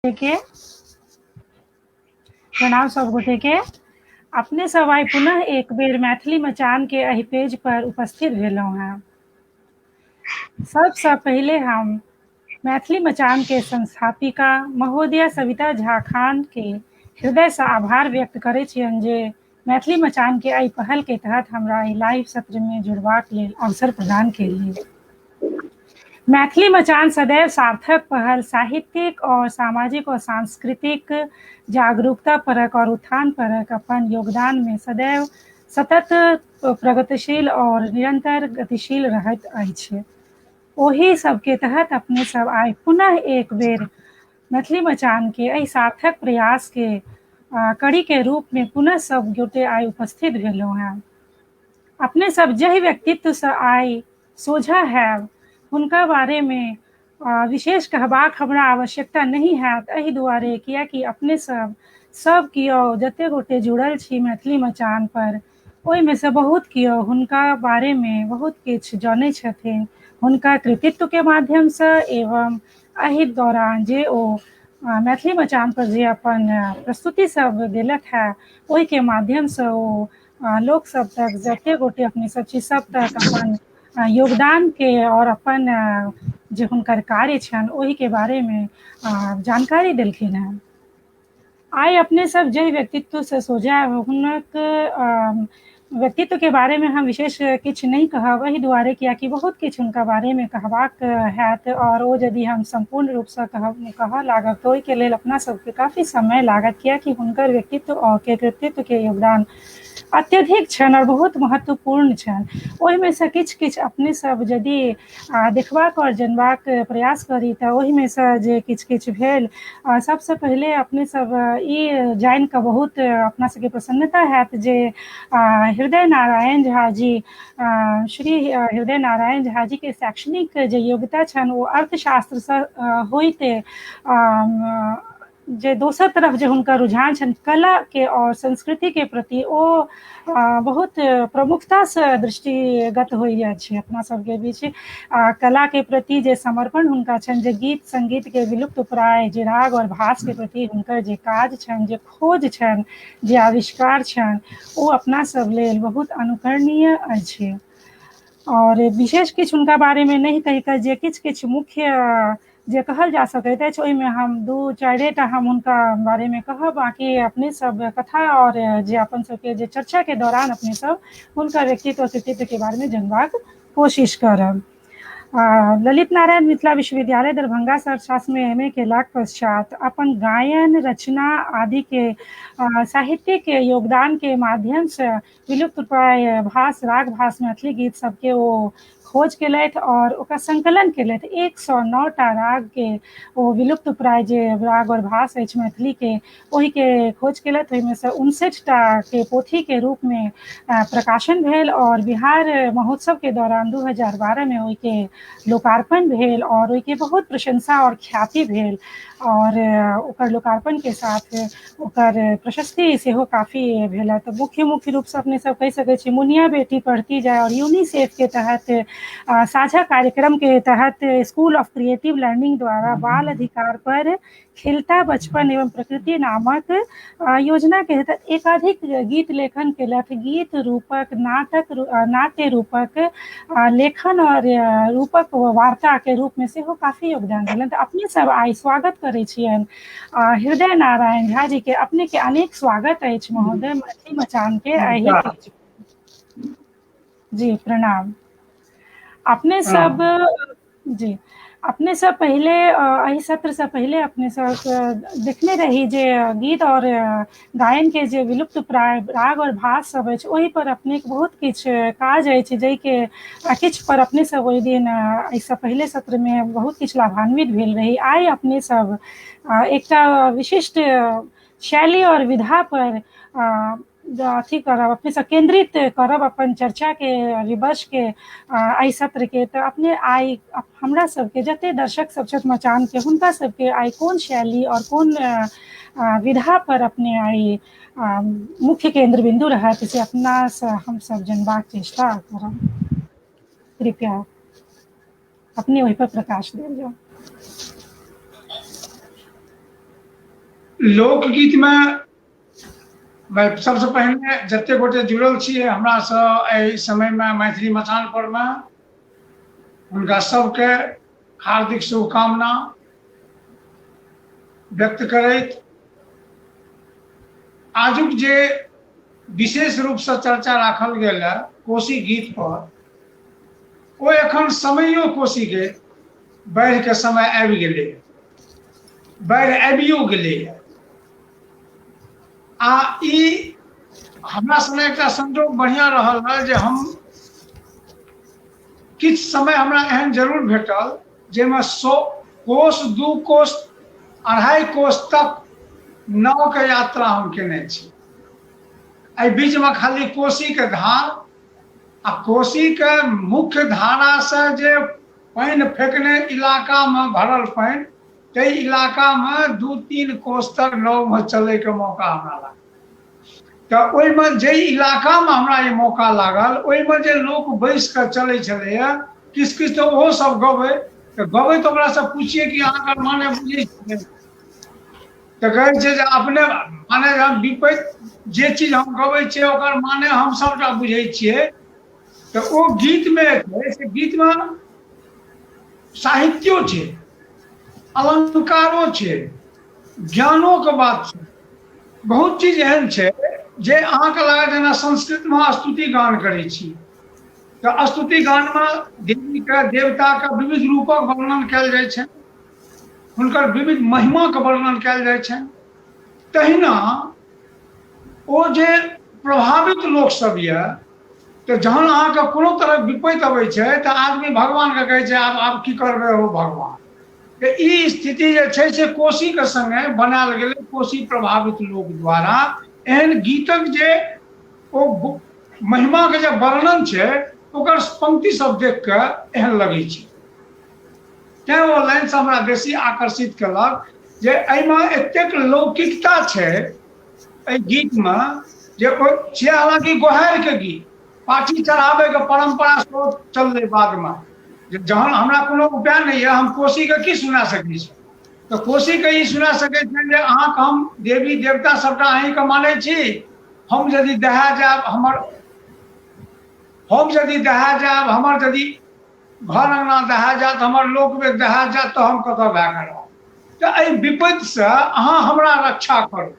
के प्रणाम सब गोटे के। अपने सब आइ पुनः एक बेर मैथिली मचान के एहि पेज पर उपस्थित भेलहुँ हेँ। सबसँ पहिले हम मैथिली मचान के संस्थापिका महोदया सविता झा खान के हृदयसँ आभार व्यक्त करै छियनि जे मैथिली मचान के एहि पहल के तहत हमरा एहि लाइव सत्र में जुड़बाक लेल अवसर प्रदान केलियै। मैथिली मचान सदैव सार्थक पहल साहित्यिक और सामाजिक और सांस्कृतिक जागरूकता परक और उत्थान परक अपन योगदान में सदैव सतत प्रगतिशील और निरंतर गतिशील रहैत अछि। ओहि सबके तहत अपने सब आइ पुनः एक बेर मैथिली मचान के एहि सार्थक प्रयास के कड़ी के रूप में पुनः सब गोटे आइ उपस्थित भेलहुँ हेँ। अपने सब जाहि व्यक्तित्व सँ आइ सोझा हैब हुनका बारे मे विशेष कहबाक हमरा आवश्यकता नहि हैत, एहि दुआरे कियाकि अपने सब सब कियो जते गोटे जुड़ल छी मैथिली मचान पर ओहिमे सँ बहुत कियो हुनका बारे मे बहुत किछु जनै छथिन। हुनका कृतित्व के माध्यम सँ एवं एहि दौरान जे ओ मैथिली मचान पर जे अपन प्रस्तुति सब देलक है ओहिके माध्यम सँ ओ लोक सब तक जते गोटे अपने सब छी सब तक अपन योगदान के और अपन जे हुनकर कार्य छनि ओहिके बारे मे जानकारी देलखिन हेँ। आइ अपने सब जाहि व्यक्तित्व से सोझा हुनक व्यक्तित्व के बारे मे हम विशेष किछु नहि कहब, एहि दुआरे कियाकि बहुत किछु हुनका बारे मे कहबाक हैत और ओ यदि हम सम्पूर्ण रूप सँ कहऽ लागब तऽ ओहिके लेल अपना सबके काफी समय लागत, कियाकि हुनकर व्यक्तित्व और के कृतित्व के योगदान अत्यधिक छनि और बहुत महत्वपूर्ण छनि। ओहिमे सँ किछु किछु अपने सब यदि देखबाक और जनबाक प्रयास करी तऽ ओहिमे सँ जे किछु किछु भेल, सबसँ पहिले अपने सब ई जानि कऽ बहुत अपना सबके प्रसन्नता हैत जे हृदय नारायण झा जी, श्री हृदय नारायण झा जी के शैक्षणिक जे योग्यता छनि ओ अर्थशास्त्रसँ होइते जे दोसर तरफ जे हुनकर रुझान छनि कला के और संस्कृति के प्रति ओ बहुत प्रमुखता से दृष्टिगत होइ अछि अपना सबके बीच। कला के प्रति जे समर्पण हुनका छनि, जे गीत संगीत के विलुप्त प्राय जे राग और भास के प्रति हुनकर जे काज छनि, जे खोज छनि, जे आविष्कार छनि, ओ अपना सब लेल बहुत अनुकरणीय अछि। और विशेष किछु हुनका बारे मे नहि कहि कऽ जे किछु किछु मुख्य जे कहल जा सकैत अछि ओहिमे हम दू चारिटा हम हुनका बारेमे कहब, बाँकी अपने सब कथा और जे अपन सबके जे चर्चा के दौरान अपने सब हुनका व्यक्तित्व और कृतित्व के बारेमे जनबाक कोशिश करब। ललित नारायण मिथिला विश्वविद्यालय दरभंगा से अर्थशास्त्र में एम ए केलाक पश्चात अपन गायन रचना आदि के साहित्यिक योगदान के माध्यम से विलुप्त प्राय भास राग भास मैथिली गीत सबके ओ खोज केलथि और ओकरा संकलन केलथि। 109 टा राग के ओ विलुप्त प्राय जे राग और भास अछि मैथिली के ओहि के खोज केलथि। ओहिमे से 59 टा के पोथी के रूप में प्रकाशन भेल और बिहार महोत्सव के दौरान 2012 में ओहि के लोकार्पण भेल और ओहि के बहुत प्रशंसा और ख्याति भेल और ओकर लोकार्पण के साथ ओकर प्रशस्ति सेहो काफी भेल। तऽ मुख्य मुख्य रूपसँ अपने सब कहि सकै छी मुनिया बेटी पढ़ती जाय और यूनिसेफ के तहत साझा कार्यक्रम के तहत स्कूल ऑफ क्रिएटिव लर्निंग द्वारा बाल अधिकार पर खिलता बचपन एवं प्रकृति नामक योजना के तहत एकाधिक गीत लेखन केलथि। गीत रूपक, नाटक, नाट्य रूपक, लेखन और रूपक वार्ता के रूप में सेहो काफी योगदान देलनि। तऽ अपने सब आइ स्वागत करै छियनि हृदय नारायण झा जी के। अपने के अनेक स्वागत अछि महोदय मैथिली मचान के एहि। जी प्रणाम। अपने सब जी अपने सब पहिले एहि सत्र से पहिले अपने सब देखने रही जे गीत और गायन के जे विलुप्त प्राय राग और भास सब अछि ओहि पर अपने के बहुत किछु काज अछि, जाहिके किछु पर अपने सब ओहि दिन एहिसँ पहिले सत्र में बहुत किछु लाभान्वित भेल रही। आइ अपने सब एकटा विशिष्ट शैली और विधा पर अथी करब, अपने सब केंद्रित करब अपन चर्चा के विमर्श के एहि सत्र के। तऽ अपने आइ हमरा सबके जते दर्शक सब छथि मचान के हुनका सबके आइ कोन शैली और कोन विधा पर अपने आइ मुख्य केंद्र बिंदु रहत से अपना से हम सब जनबाक चेष्टा करब। कृपया अपने ओहि पर प्रकाश देल जाउ। लोकगीत में सबसे पहिने जते गोटे जुड़ल छियै हमरा से एहि समय में मैथिली मचान पर में, हुनका सबके हार्दिक शुभकामना व्यक्त करैत आजुक जे विशेष रूप से चर्चा राखल गेल है कोसी गीत पर, ओ एखन समयो कोसी के बाढ़ि के समय आबि गेलै, बाढ़ि आबियो गेलै। आ ई हमरा समय एकटा संजोग बढ़िया रहल है जे हम किछु समय हमरा एहन जरूर भेटल जाहिमे 100 कोस 2 कोस 2.5 कोस तक नाव के यात्रा हम केने छी। एहि बीच में खाली कोसी के धार आ कोसी के मुख्य धारा से जे पानि फेकने इलाका में भरल पानि, ताहि इलाका में 2-3 कोस तक नाव में चले के मौका हमरा लागल। तऽ ओहिमे जे इलाका में हमरा ई मौका लागल ओहिमे जे लोक बैस कऽ चलै छलैए किछु किछु तऽ ओहो सब गबै, तऽ गबै तऽ ओकरासँ पुछियै कि अहाँके माने बुझै छियै, तऽ कहै छै जे अपने माने हम विपैत जे चीज हम गबै छियै ओकर माने हम सबटा बुझै छियै। तऽ ओ गीतमे छै से गीतमे साहित्यो छै, अलंकारो छै, ज्ञानोके बात छै, बहुत चीज एहन छै जे अहाँके लागत जेना संस्कृतमे स्तुति गान करै छी तऽ स्तुति गानमे देवीके देवताके विविध रूपक वर्णन कयल जाइ छै, हुनकर विविध महिमाके वर्णन कयल जाइ छै। तहिना ओ जे प्रभावित लोकसभ यऽ तऽ जहन अहाँके कोनो तरहक विपत्ति अबै छै तऽ आदमी भगवानके कहै छै आब आब की करबै हो भगवान। तऽ ई स्थिति जे छै से कोसीके संगे बनायल गेलै कोसी प्रभावित लोक द्वारा। एहन गीतक जे ओ महिमाके जे वर्णन छै ओकर पंक्ति सब देख कऽ एहन लगै छै, तैं ओ लाइन से हमरा बेसी आकर्षित केलक जे एहिमे एतेक लौकिकता छै एहि गीतमे जे ओ छै। हालांकि गोहारि के गीत पाठी चढ़ाबैके परम्परा सेहो चललै बादमे, जे जहन हमरा कोनो उपाय नहि यऽ हम कोसीके की सुना सकै छी, तऽ कोसीके ई सुना सकै छियनि जे अहाँके हम देवी देवता सबटा अहीँके मानै छी, हम यदि दहा जायब हमर, हम यदि दहा जायब हमर यदि घर अङ्गना दहा जायत हमर लोकवेद दहा जायत तऽ हम कतऽ भए कऽ रहब, तऽ एहि विपत्तिसँ अहाँ हमरा रक्षा करू।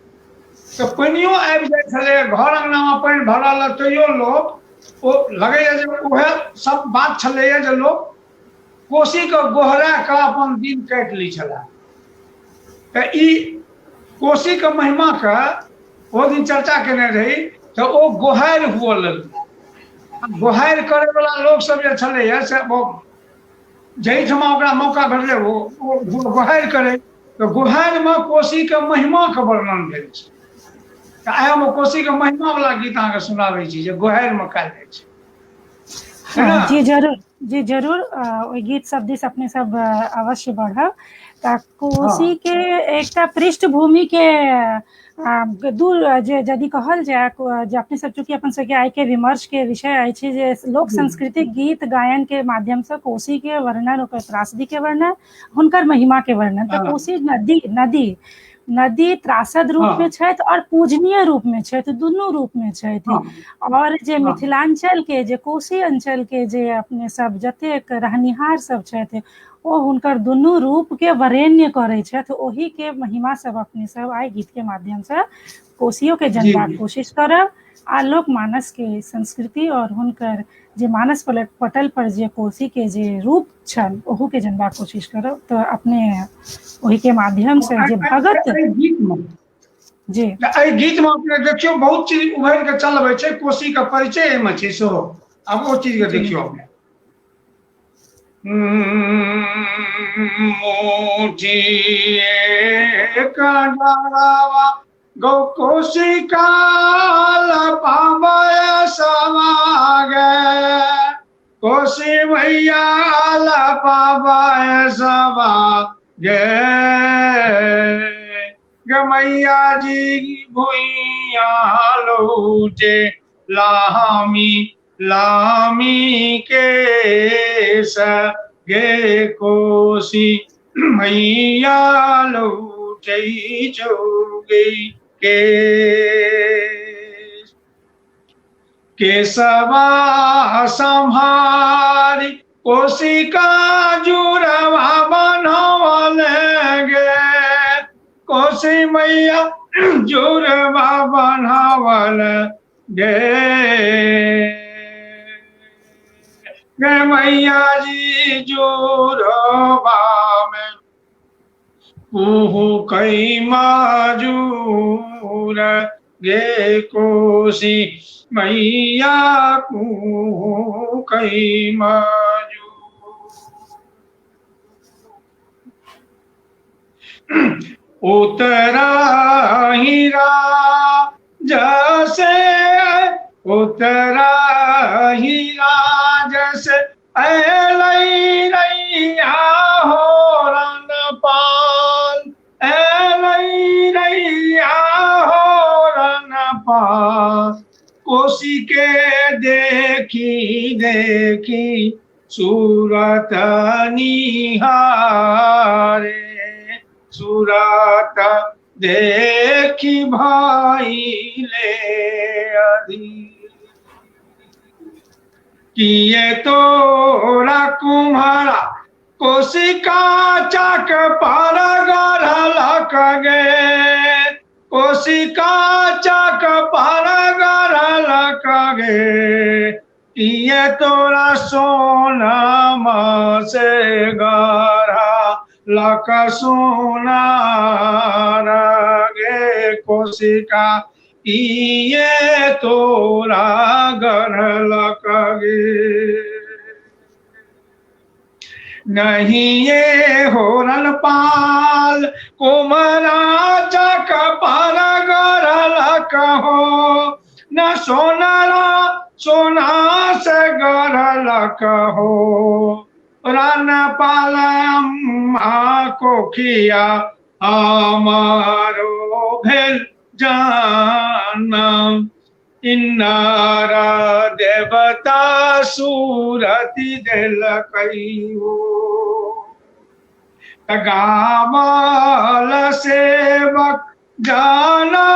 तऽ पानियो आबि जाइ छलै घर अङ्गनामे पानि भरल तैयो लोक ओ लगैए जे उएह सब बात छलैए जे लोक कोसीके गोहरा कऽ अपन दिन काटि लै छलै। तऽ ई कोसीके महिमाके ओ दिन चर्चा केने रही तऽ ओ गोहारि हुअ लगलै। गोहारि करैवला लोकसभ जे छलैए से ओ जाहिठमा ओकरा मौका भेटलै ओ गोहारि करै, तऽ गोहारिमे कोसीके महिमाके वर्णन भेल छै। तऽ आइ हम कोसीके महिमावला गीत अहाँके सुनाबै छी जे गोहारिमे कयल जाइ छै। हँ जी जरूर, जी जरूर, ओहि गीत सब दिस अपने सब अवश्य बढ़ब। तऽ कोसी के एकटा पृष्ठभूमि के दूर जे यदि कहल जाय जे अपने सब चूँकि अपन सबके आइ के विमर्श के विषय अछि जे लोक सांस्कृतिक गीत गायन के माध्यम से कोसी के वर्णन, ओकर त्रासदी के वर्णन, हुनकर महिमा के वर्णन। तऽ कोसी नदी नदी नदी त्रासद रूप में छथि और पूजनीय रूप में छथि, दुनू रूप में छथि। और जे मिथिलांचल के जे कोसी अंचल के जे अपने सब जतेक रहनिहार सब छथि ओ हुनकर दुनू रूप के वरेण्य करै छथि, ओहि के महिमा सब अपने सब आइ गीत के माध्यम से कोसियो के जनबाक कोशिश करब आ लोक मानस के संस्कृति और हुनकर जे मानस पटल पर जे कोसी के जे रूप छल ओहू के जनबाक कोशिश करब। तऽ अपने ओहि के माध्यम से जे भगत जी एहि गीत में अपने देखियौ बहुत चीज उभरि के चलबै छै, कोसी के परिचय एहिमे छै सेहो। आब ओ चीज के देखियौ अपने। गौ कोसी काल पावय सवागे, कोसी मैया पावय सवागे, गमैया जी भुइया लौटे लामी लामी के सगे, कोसी मैया लौटे उठै छौ गे केश। केशवा सम्हारी कोशिका जुड़वा बनवल गे, कोशी मैया जुड़वा बनवल गे, गे मैया जी जुड़वा में कुहू कई मजूर गे, कोशी मैया कुहू कई मजूर। उतरा हीरा जैसे, उतरा हीरा जैसे ऐलई रैया हो रणपाल, ऐलई रैया हो रणपाल। कोसी के देखी देखी सूरत निहारे, सूरत देखी भाई ले अधीर। किए तोरा कुम्हारा कोशिका चक पर गढ़लक गे, कोशिका चक पर गढ़लक गे। किए तोरा सोना से गढ़ा लक सोना गे, कोशिका किए तोरा गढ़लक गे। नहीं ये होरन पाल कुमरा चक पर गढ़लक हो, न सोनरा सोना से गढ़लक हो। रणपाल अम्मा कोखिया हमारो भेल जानम, इन्नार देवता सूरति देलकै हो। गावल सेवक जाना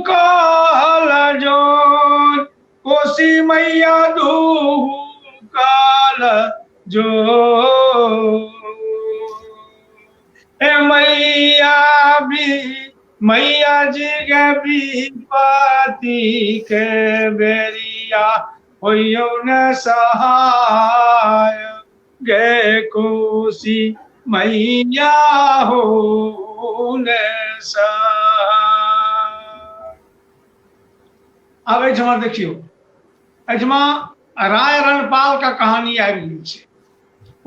काल जोर, कोसी मैया दू काल जो। ए मैया भी मैया जी के विपत्ति के बेरिया होइयौ न सहाय गे, कोसी मैया हो न सहाय। आब एहिठमा देखियौ, एहिठमा राय रणपाल का कहानी आबि गेल छै।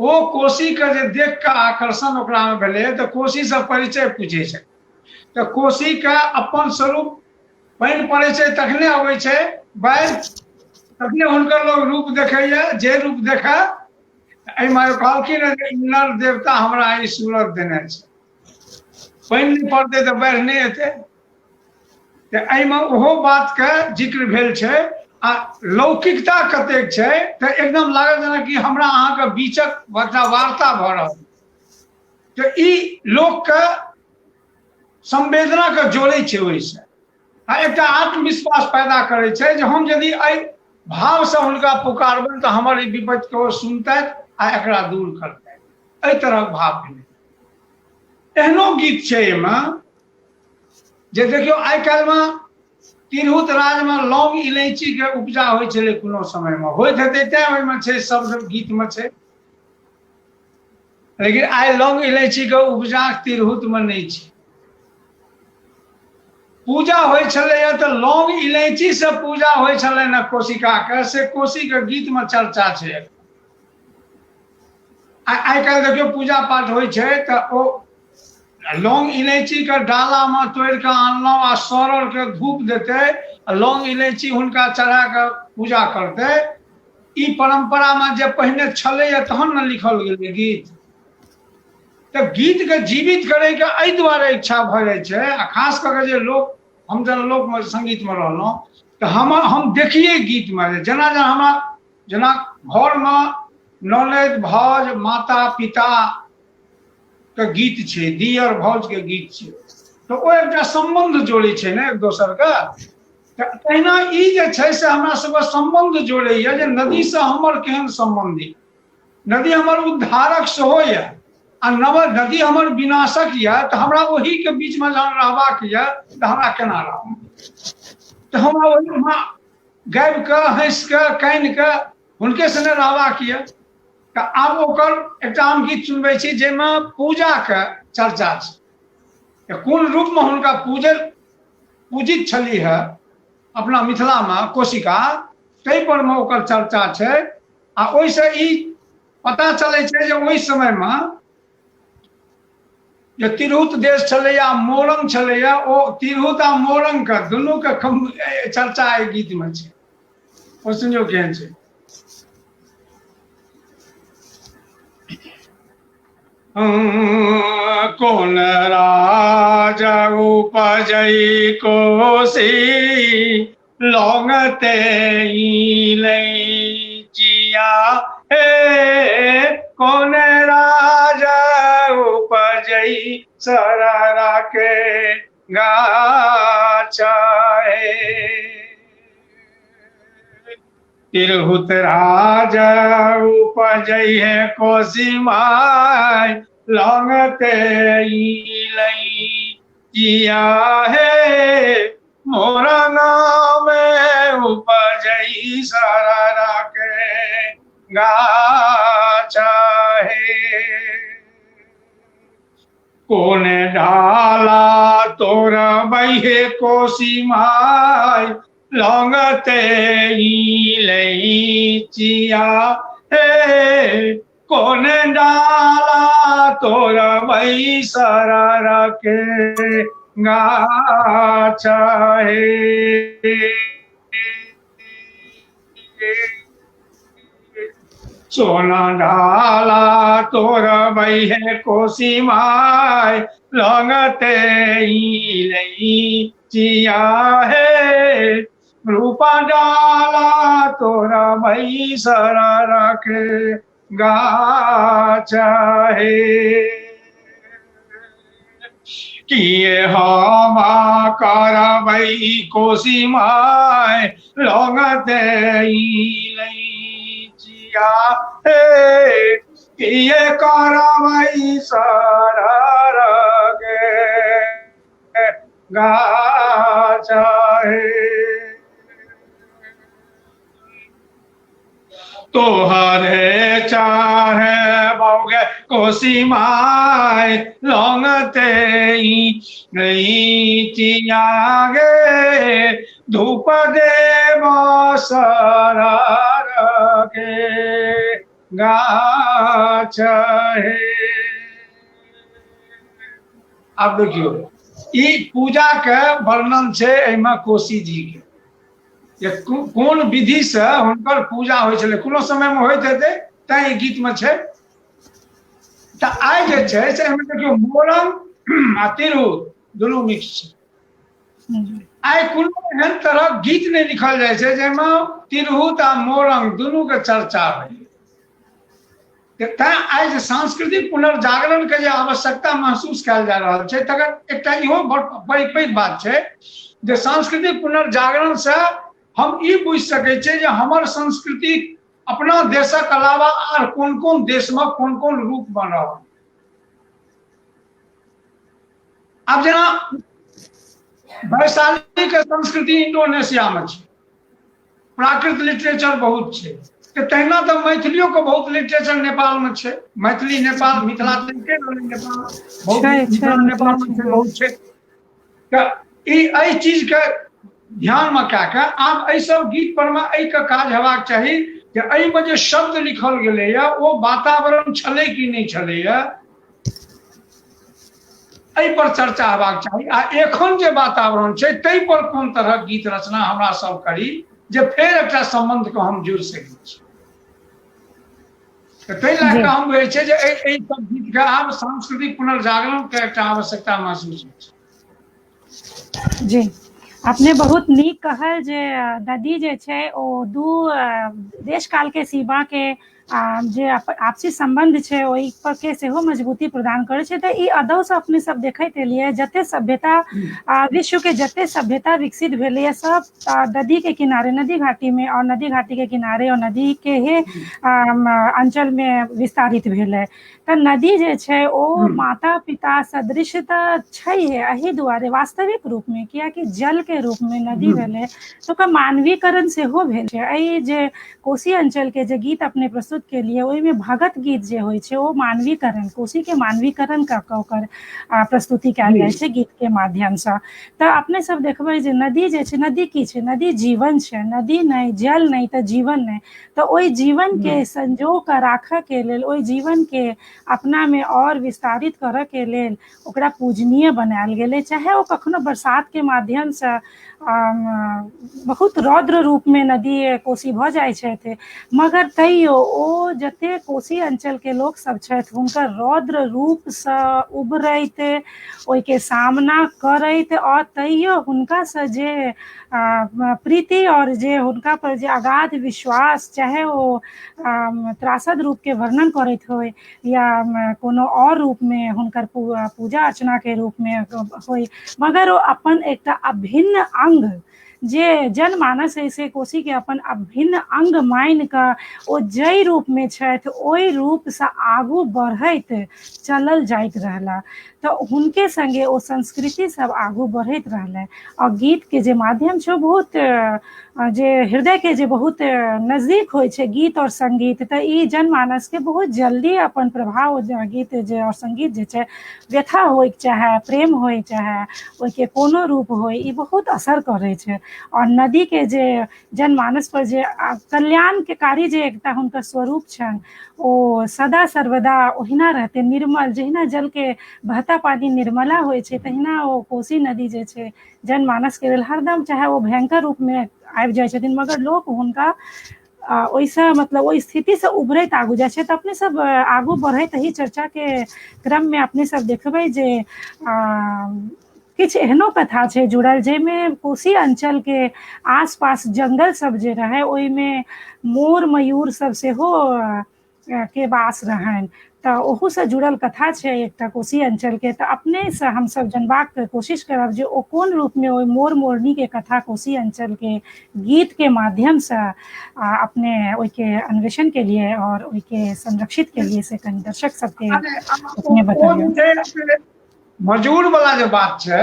ओ कोसी के जे देख के आकर्षण ओकरा में भेलै तऽ कोसी से परिचय पूछै छै, तऽ कोसी के अपन स्वरूप पानि पड़ै छै तखने अबै छै बाढ़ि, तखने हुनकर लोग रूप देखैया, जे रूप देखै। एहिमे कहलखिन जे नर देवता हमरा ई सूरत देने छै, पानि नहि पड़तै तऽ बाढ़ि नहि एतै। तऽ एहिमे ओहो बातके जिक्र भेल छै। आ लौकिकता कतेक छै तऽ एकदम लागल जेनाकि हमरा अहाँके बीचक वार्ता भऽ रहल। तऽ ई लोकके संवेदनाके जोड़ै छै ओहिसँ, आ एकटा आत्मविश्वास पैदा करै छै जे हम यदि एहि भावसँ हुनका पुकारबनि तऽ हमर ई विपत्तिके ओ सुनतथि आ एकरा दूर करतथि। एहि तरहक भाव भेलै। एहनो गीत छै एहिमे जे देखियौ आइ काल्हिमे तिरहुत राजमे लौंग इलायचीके उपजा होइ छलै कोनो समयमे, होइत हेतै तैं ओहिमे छै, शब्द गीतमे छै। लेकिन आइ लौंग इलायचीके उपजा तिरहुतमे नहि छै। पूजा होइ छलैए तऽ लौंग इलायची से पूजा होइ छलै ने कोशिकाके, से कोशीके गीतमे चर्चा छै। आइ काल्हि देखियौ पूजा पाठ होइ छै तऽ ओ लौंग इलायचीके डालामे तोड़ि कऽ आनलहुँ आ सड़लके धूप देतै आ लौंग इलायची हुनका चढ़ा कऽ पूजा करतै। ई परम्परामे जे पहिने छलैए तहन ने लिखल गेलै गीत। तऽ गीतके जीवित करैके एहि दुआरे इच्छा भऽ जाइ छै। आ खास कऽ कऽ जे लोक, हम जेना लोकमे सङ्गीतमे रहलहुँ तऽ हम देखियै गीतमे जे जेना जेना हमरा जेना घरमे ननैद भाउज माता पिता के गीत छै, दियर भाउज के गीत छै, तऽ ओ एकटा सम्बन्ध जोड़ै छै ने एक दोसर के। तऽ तहिना ई जे छै से हमरा सबके सम्बन्ध जोड़ैया जे नदीसँ हमर केहन सम्बन्ध यऽ। नदी हमर उद्धारक सेहो यऽ आ नव नदी हमर विनाशक यऽ, तऽ हमरा ओहिके बीचमे जहन रहबाक यऽ तऽ हमरा केना रहब? तऽ हमरा ओहिमे गाबि कऽ, हँसि कऽ, कानि कऽ हुनके सङ्गे रहबाक यऽ। तऽ आब ओकर एकटा हम गीत सुनबै छी जाहिमे पूजाके चर्चा छै, कोन रूपमे हुनका पूजल पूजित छलीह अपना मिथिलामे कोशिका, ताहि परमे ओकर चर्चा छै। आ ओहिसँ ई पता चलै छै जे ओहि समयमे जे तिरहुत देश छलैया, मोरंग छलैया, ओ तिरहुत आ मोरंगके दुनूके चर्चा एहि गीतमे छै। ओ सुनियौ केहन छै। कोन राजा उपजै कोसी लौंग ते जिया हे, कोन राजा उपजै सरारा के गाछ हे, तिरहुत राजा उपजै है कोसी my लौंग ते जिया हे, मोरा नाम उपजई सरारा के गाछ हे, कोन डाला तोर बहे कोसी my लौंग ते चिया हे, कोन डाला तोर बई सरारा के गाछ हे, सोना डाला तोर है कोसी my लौंग ते चिया हे, रूपा डाला तोरा भई सरारा के गाछ हे, किए हम करबै कोसी my लौंग ते चिया हे, किए करबै सरारा के गाछ हे, तोहरे चाहे बौगे कोसी my लौंग ते चिया गे, धूप देव सरार के गाछ हे। आब देखियौ ई पूजा के वर्णन छै एहिमे कोसी जी के, जे कोन विधि से हुनकर पूजा होइ छलै, कोनो समय मे होइत हेतै, तैं ई गीत मे छै। तऽ आइ जे छै से एहिमे देखियौ मोरंग आ तिरहुत दुनू मिक्स छै। आइ कोनो एहन तरहक गीत नहि लिखल जाइ छै जाहिमे तिरहुत आ मोरंग दुनू के चर्चा होइ। तैं आइ जे सांस्कृतिक पुनर्जागरण के जे आवश्यकता महसूस कयल जा रहल छै, तकर एकटा इहो बड़ पैघ पैघ बात छै जे सांस्कृतिक पुनर्जागरण से हम ई बुझि सकै छियै जे हमर संस्कृति अपना देशक अलावा आर कोन कोन देशमे कोन कोन रूप बन रहल। आब जेना वैशाली के संस्कृति इंडोनेशिया में छै, प्राकृत लिटरेचर बहुत छै, तऽ तहिना तऽ मैथिलियो के बहुत लिटरेचर नेपाल में छै। मैथिली नेपाल मिथिला तऽ एके रहलै, नेपाल बहुत छै, छै, मिथिला नेपाल में मिथिला छै, बहुत छै। तऽ ई एहि चीज के ध्यान में कए कऽ आब एहि सब गीत पर में एहि के काज हेबाक चाही जे एहिमे जे शब्द लिखल गेलैया ओ वातावरण छलै कि नहि छलैया, एहि पर चर्चा हेबाक चाही। आ एखन जे वातावरण छै ताहि पर कोन तरहक गीत रचना हमरा सब करी जे फेर एकटा सम्बन्ध के हम जोड़ि सकै छी। तऽ ताहि लए कऽ हम बुझै छियै जे एहि सब गीत के आब सांस्कृतिक पुनर्जागरण के एकटा आवश्यकता महसूस होइ छै। जी, अपने बहुत नीक कहल जे नदी जे छै ओ दू देश काल के सीमा के जे आपसी सम्बन्ध छै ओहि पर के सेहो मजबूती प्रदान करै छै। तऽ ई अदौसँ अपने सब देखैत एलियै, जते सभ्यता विश्व के जते सभ्यता विकसित भेलैए सब नदी के किनारे, नदी घाटी में और नदी घाटी के किनारे और नदी के ही अंचल में विस्तारित भेलै। तऽ नदी जे छै ओ माता पिता सदृश तऽ छैहे, एहि दुआरे वास्तविक रूप में, कियाकि जल के रूप में नदी भेलै तऽ ओकर मानवीकरण सेहो भेल छै। एहि जे कोशी अंचल के जे गीत अपने प्रस्तुत केलियै ओहिमे भगत गीत जे होइ छै ओ मानवीकरण, कोशी के मानवीकरण कऽ कऽ ओकर प्रस्तुति कयल जाइ छै गीत के माध्यमसँ। तऽ अपने सब देखबै जे नदी जे छै, नदी की छै, नदी जीवन छै, नदी नहि, जल नहि तऽ जीवन नहि। तऽ ओहि जीवन के संजो कऽ राखऽ के लेल, ओहि जीवन के अपना मे और विस्तारित करऽ के लेल ओकरा पूजनीय बनायल गेलै। चाहे ओ कखनो बरसात के माध्यमसँ बहुत रौद्र रूप मे नदी कोशी भऽ जाइ छथि, मगर तैयो ओ जते कोशी अंचल के लोक सब छथि हुनकर रौद्र रूपसँ उभरैत, ओहिके सामना करैत और तैयो हुनकासँ जे प्रीति और जे हुनका पर जे अगाध विश्वास, चाहे ओ त्रासद रूप के वर्णन करैत होइ या कोनो और रूप मे हुनकर पूजा अर्चना के रूप मे होइ, मगर ओ अपन एकटा अभिन्न अंग जे जनमानस है से कोशी के अपन अभिन्न अंग मानि कऽ ओ जाहि रूप मे छथि ओहि रूपसँ आगू बढ़ैत चलल जाइत रहला। तऽ हुनके संगे ओ संस्कृति सब आगू बढ़ैत रहलै। और गीत के जे माध्यम छै ओ बहुत जे हृदय के जे बहुत नजदीक होइ छै गीत और संगीत, तऽ ई जनमानस के बहुत जल्दी अपन प्रभाव गीत जे और संगीत जे छै, व्यथा होइ चाहे प्रेम होइ चाहे ओहिके कोनो रूप होइ, ई बहुत असर करै छै। और नदी के जे जनमानस पर जे कल्याणकारी जे एकटा हुनकर स्वरूप छनि ओ सदा सर्वदा ओहिना रहतै, निर्मल, जहिना जल के बहता पानी निर्मला होइ छै तहिना ओ कोशी नदी जे छै जनमानस के लेल हरदम, चाहे ओ भयंकर रूप मे आबि जाइ छथिन मगर लोक हुनका ओहिसँ मतलब ओहि स्थितिसँ उभरैत आगू जाइ छै। तऽ अपने सब आगू बढ़ैत एहि चर्चा के क्रम मे अपने सब देखबै जे किछु एहनो कथा छै जुड़ल जाहिमे कोशी अंचल के आसपास जंगल सब जे रहै ओहिमे मोर मयूर सब सेहो के वास रहनि, तऽ ओहूसँ जुड़ल कथा छै एकटा कोशी अंचल के। तऽ अपनेसँ हमसब जनबाक कोशिश करब जे ओ कोन रूपमे ओहि मोर मोरनी के कथा कोशी अंचल के गीत के माध्यमसँ अपने ओहिके अन्वेषण के लिए और ओहिके संरक्षित के लिए से कनि दर्शक सबके अपने बतबियौ। मजूर वाला जे बात छै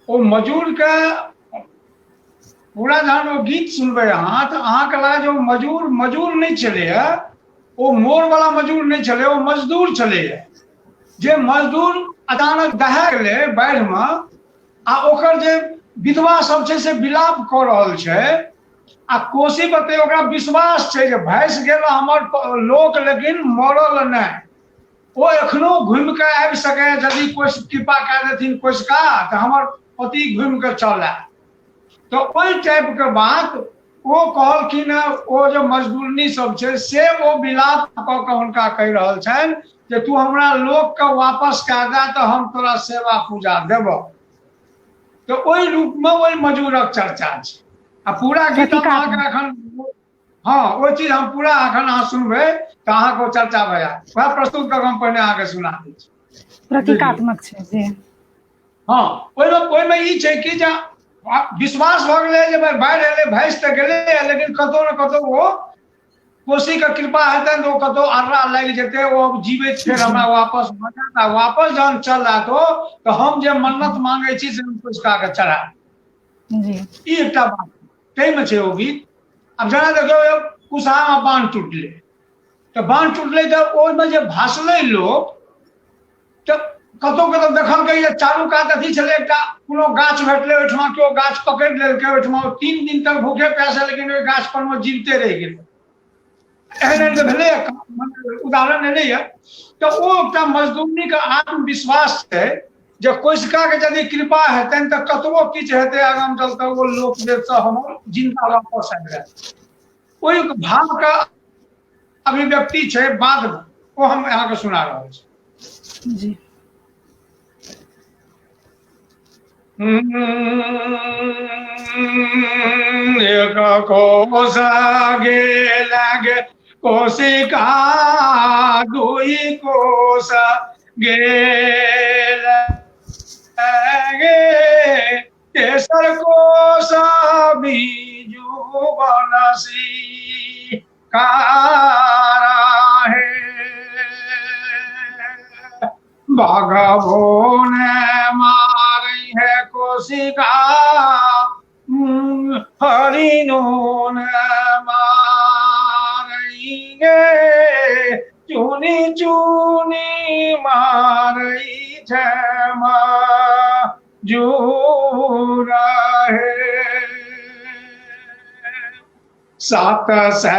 ओ मजूर के पूरा जहन ओ गीत सुनबै अहाँ तऽ अहाँके लागत जे ओ मजूर मजूर नहि छलैए, ओ मोर वाला मजूर नहि छलै, ओ मजदूर छलैए। जे मजदूर अचानक दहा गेलै बाढ़िमे आ ओकर जे विधवा सब छै से विलाप कऽ रहल छै आ कोसी पर ओकरा विश्वास छै जे भसि गेल हमर लोक लेकिन मरल नहि, ओ एखनो घुमि कऽ आबि सकैए, यदि कोइ कृपा कए देथिन कोशिका तऽ हमर पति घुमि कऽ चल आयत। तऽ ओहि टाइपके बात ओ कहलखिन हँ। ओ जे मजदूरनी सब छै से ओ विलाप कऽ कऽ हुनका कहि रहल छनि जे तू हमरा लोकके वापस कए दे तऽ हम तोरा सेवा पूजा देबऽ। तऽ ओहि रूपमे ओहि मजूरक चर्चा छै आ पूरा गीत हम अहाँके एखन, हँ ओ चीज हम पूरा एखन अहाँ सुनबै तऽ अहाँके ओ चर्चा भऽ जायत। वएह प्रस्तुत कऽ कऽ हम पहिने अहाँके सुना दै छी। प्रतीकात्मक छै जी। हँ, ओहिमे ई छै कि जे विश्वास भऽ गेलै जे भाइ बाढ़ि एलै, भसि तऽ गेलै, लेकिन कतहु ने कतहु ओ कोशीके कृपा हेतनि तऽ ओ कतहु अर्रा लागि जेतै, ओ जीवैत फेर हमरा वापस भऽ जायत आ वापस जहन चल आयत ओ तऽ हम जे मन्नत मांगै छी से हम कोशिकाके चढ़ायब। ई एकटा बात ताहिमे छै ओ गीत। आब जेना देखियौ कुसहामे बान्ह टूटलै तऽ बान्ह टूटलै तऽ ओहिमे जे भासलै लोक तऽ कतहु कतहु देखलकै जे चारू कात अथी छलै, एकटा कोनो गाछ भेटलै ओहिठमा केओ गाछ पकड़ि लेलकै, ओहिठमा ओ 3 दिन तक भूखे प्यासे लेकिन ओहि गाछ पर मे जीविते रहि गेलै। एहन एहन तऽ भेलैए, उदाहरण एलैए। तऽ ओ एकटा मजदूरनीके आत्मविश्वास छै जे कोशिकाके यदि कृपा हेतनि तऽ कतबो किछु हेतै आगाँ चलते ओ लोक देवसँ हमर जिंदा वापस आबि जायत। ओहि भावके अभिव्यक्ति छै बादमे, ओ हम अहाँके सुना रहल छी। जी। एक कोसा गे लागे कोशिका दुई कोस गेल गे, तेसर कोस बीजू बनसी कारा हे। बाघबो ने मारी है कोशिका, हरिणो ने मारी गे, चुनी चुनी मारी छै मजूर हे। सात सै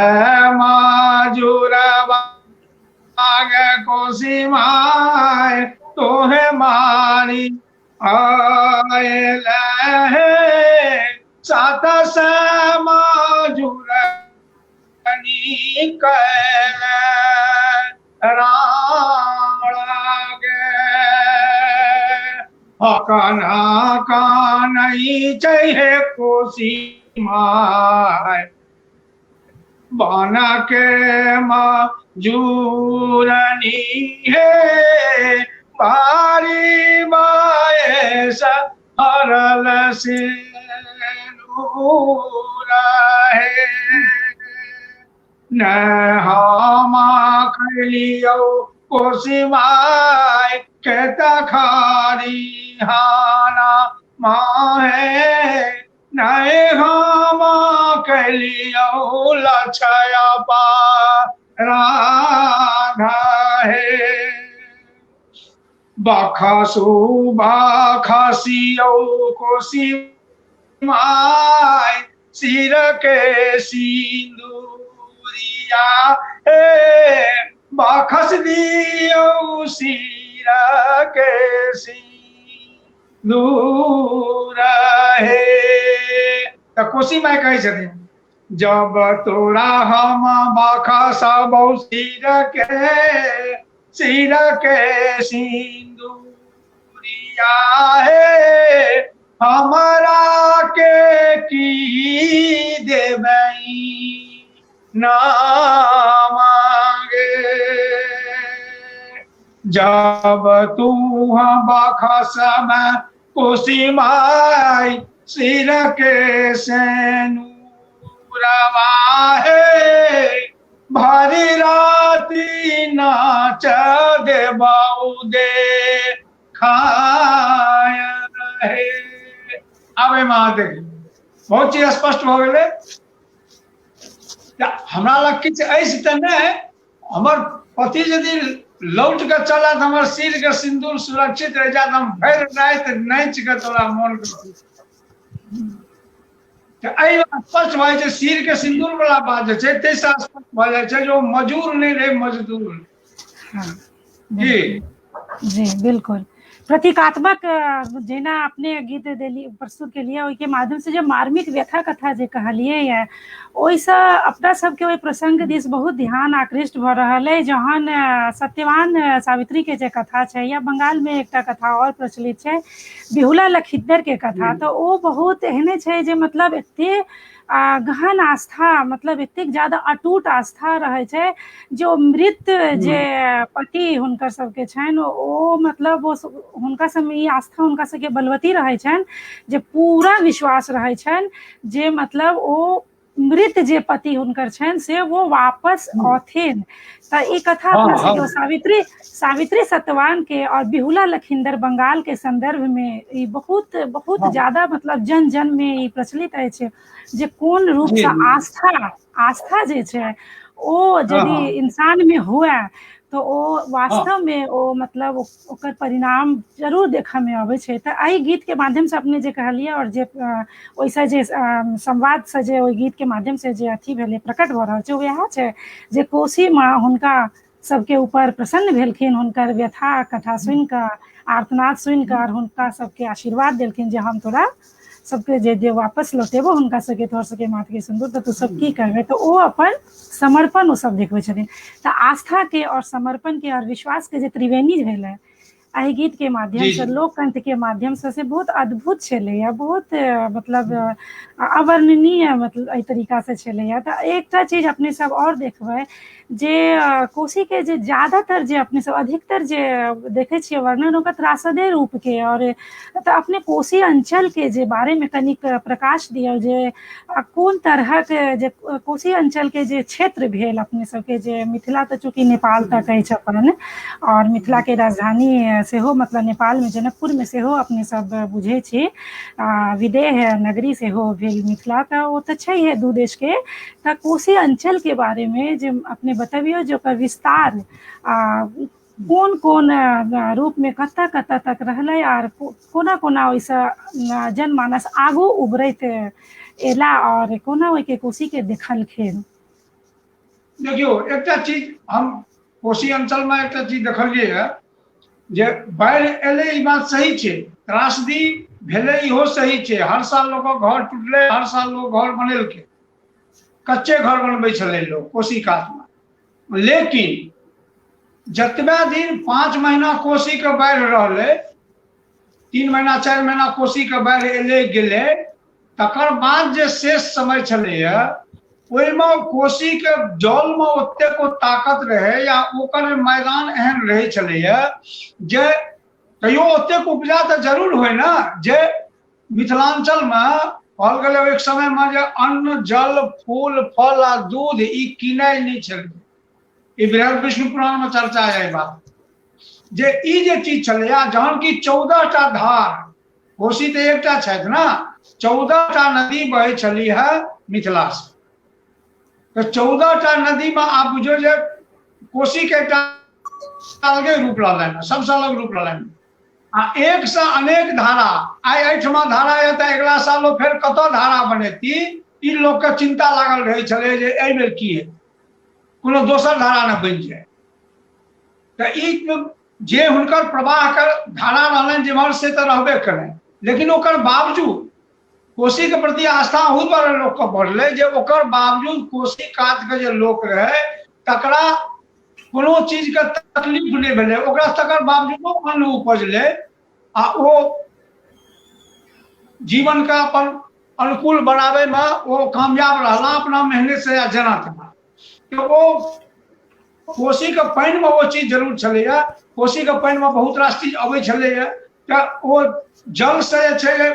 मजूर बाग कोसी my तोहे मारी आयल हे, सात सै मजूर कैल राम गे। हकना कानई चहे कोसी my बन के मजूरनी हे, बारी बायस हरल से हे। न हमा खैलियौ कोसी my खेत खारी हाना माहे, नहीं हमा कैलियौ लछया पा राधा हे। बखसु बखसियौ कोसी my सिर के सिंदूरिया हे, बखस दियौ सिर के सिंदूर हे। तऽ कोसी माय कहै छथिन, जब तोरा हम बखसबौ सिर के सिर के सिंदूरिया हे, हमरा के की देबई ना मांगे। जब तू बखसब कोसी my सिर के सेनुरवा हे, भरी राति नाच देबौ दे खाय हे। आब एहिमे अहाँ देखियौ बहुत चीज स्पष्ट भऽ गेलै। हमरा लग किछु अछि तऽ नहि, हमर पति यदि लौट के चलत हमर सिर के सिंदूर सुरक्षित रहि जायत, हम भरि राति नाचि के तोरा मोन के। तऽ एहिमे स्पष्ट भऽ जाइ छै सिर के सिंदूर वाला बात जे छै ताहिसँ स्पष्ट भऽ जाइ छै जे ओ मजूर नहि रहै, मजदूर। हाँ जी जी बिल्कुल। प्रतीकात्मक जेना अपने गीत देली प्रस्तुत केलिए, ओहिके माध्यम से जे मार्मिक व्यथा कथा जे कहलिए ये, ओहिसँ अपना सबके ओहि प्रसंग दिस बहुत ध्यान आकृष्ट भऽ रहल अइ। जहन सत्यवान सावित्री के जे कथा छै, या बंगाल में एकटा कथा और प्रचलित छै बिहुला लखिन्दर के कथा, तऽ ओ बहुत एहने छै जे मतलब एते गहन आस्था, मतलब एतेक ज्यादा अटूट आस्था रहै छै जे ओ मृत जे पति हुनकर सबके छनि, ओ मतलब ओ हुनका सबमे ई आस्था हुनका सबके बलवती रहै छनि जे पूरा विश्वास रहै छनि जे मतलब ओ मृत जे पति हुनकर छनि से वो वापस औथिन। तऽ ई कथा अपना सबके सावित्री सावित्री सत्यवान के और बिहुला लखिंदर बंगाल के संदर्भ में ई बहुत बहुत ज्यादा मतलब जन जन में ई प्रचलित अछि जे कोन रूप से आस्था आस्था जे छै ओ यदि इंसान में हुए तऽ ओ वास्तव में ओ मतलब ओकर परिणाम जरूर देखऽ में अबै छै। तऽ एहि गीत के माध्यम से अपने जे कहलियै और जे ओहिसँ जे संवादसँ जे ओहि गीत के माध्यम से जे अथी भेलै प्रकट भऽ रहल छै, वएह छै जे कोसी माँ हुनका सबके ऊपर प्रसन्न भेलखिन, हुनकर व्यथा कथा सुनि कऽ, आर्तनाद सुनि कऽ, और हुनका सबके आशीर्वाद देलखिन जे हम तोरा सबके जे जे वापस लौटेबो हुनका सबके तोहर सबके माथ के सिन्दूर, तऽ तू सब की करबै। तऽ ओ अपन समर्पण ओ सब देखबै छथिन। तऽ आस्था के और समर्पण के और विश्वास के जे त्रिवेणी भेलै एहि गीत के माध्यम से लोककंठ के माध्यम से से बहुत अद्भुत छलैया, बहुत मतलब अवर्णनीय, मतलब एहि तरीका से छलैया। तऽ एकटा चीज अपने सब आओर देखबै जे कोसी के जे ज्यादातर जे अपने सब अधिकतर जे देखै छियै वर्णन ओकर त्रासदे रूप के, आओर तऽ अपने कोसी अंचल के जे बारे मे कनिक प्रकाश दियौ जे कोन तरहक जे कोसी अंचल के जे क्षेत्र भेल अपने सबके, जे मिथिला तऽ चूँकि नेपाल तक अछि अपन, आओर मिथिला के राजधानी सेहो मतलब नेपाल मे जनकपुर मे सेहो अपने सब बुझै छी, आ विदेह नगरी सेहो भेल मिथिला, तऽ ओ तऽ छैहे दू देश के। तऽ कोसी अंचल के बारे मे जे अपने बतबियौ जे ओकर विस्तार आ कोन कोन रूप मे कतऽ कतऽ तक रहलै आर कोना कोना ओहिसँ जनमानस आगू उभरैत एला और कोना ओहिके कोसी के देखलखिन। देखियौ, एकटा चीज हम कोसी अंचल में एकटा चीज देखलियै है जे बाढ़ि एलै, ई बात सही छै, त्रासदी भेलै इहो सही छै, हर साल लोकक घर टूटलै, हर साल लोक घर बनेलकै, कच्चे घर बनबै छलै लोक कोसी कातमे। लेकिन जतबे दिन 5 महीना कोसी के बाढ़ि रहलै, 3 महीना 4 महीना कोसी के बाढ़ि एलै गेलै, तकर बाद जे शेष समय छलैया ओहिमे कोसी के जलमे ओतेक ओ ताकत रहै या ओकर मैदान एहन रहै छलैया जे तैयो ओतेक उपजा तऽ जरूर होइ ने। जे मिथिलांचलमे कहल गेलै एक समयमे जे अन्न जल फूल फल आ दूध ई किनाइ नहि छलै, ई बृहद विष्णु पुराणमे चर्चा है बात, जे ई जे चीज छलैया, जहन कि 14 टा धार, कोसी तऽ एकटा छथि ने, 14 टा नदी बहै छली है मिथिला से, तऽ 14 टा नदीमे आब बुझियौ जे कोसी के एकटा अलगे रूप रहलनि, सबसँ अलग रूप रहलनि, आ एक से अनेक धारा, आइ एहिठमा धारा यऽ तऽ अगिला साल ओ फेर कतऽ धारा बनेती, ई लोकके चिन्ता लागल रहै छलै जे एहि बेर की हेतै, कोनो दोसर धारा ने बनि जाय। तऽ ई जे हुनकर प्रवाहके धारा रहलनि जेम्हर से तऽ रहबे करै, लेकिन ओकर बावजूद कोसीके प्रति आस्था अहू दुआरे लोकके बढ़लै जे ओकर बावजूद कोसी कातके जे लोक रहै तकरा कोनो चीजके तकलीफ नहि भेलै, ओकरा तकर बावजूदो अन्न उपजलै आ ओ जीवनके अपन अनुकूल बनाबैमे ओ कामयाब रहला अपना मेहनत से या जेना तेना। तऽ ओ कोसीके पानिमे ओ चीज जरूर छलैया, कोसीके पानिमे बहुत रास चीज अबै छलैया, तऽ ओ जलसँ जे छै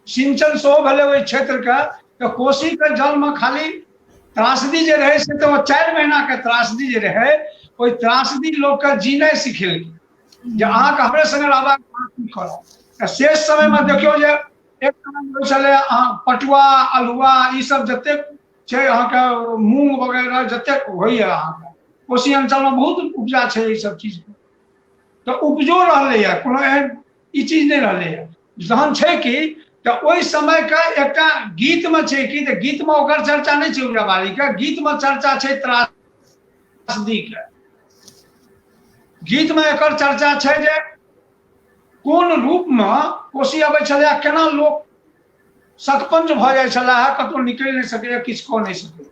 सिंचन सेहो भेलै ओहि क्षेत्रके। तऽ कोसीके जलमे खाली त्रासदी जे रहै से तऽ ओ 4 महीनाके त्रासदी जे रहै, ओहि त्रासदी लोकके जीनाइ सिखेलकै जे अहाँके हमरे सङ्गे रहबाक की करब। तऽ शेष समयमे देखियौ जे एक समय होइ छलै अहाँ पटुआ अल्हुआ ई सब जतेक छै अहाँके मूँग वगैरह जतेक होइए अहाँके कोसी अञ्चलमे बहुत उपजा छै एहि सब चीजके, तऽ उपजो रहलैए, कोनो एहन ई चीज नहि रहलैए। जहन छै कि तऽ ओहि समयके एकटा गीतमे छै कि तऽ गीतमे ओकर चर्चा नहि छै उपजा बाड़ीके, गीतमे चर्चा छै त्रासदीके, गीतमे एकर चर्चा छै जे कोन रूपमे कोसी अबै छलै आ केना लोक सकपंज भऽ जाइ छलाह, कतहु निकलि नहि सकैए, किछु कऽ नहि सकैए।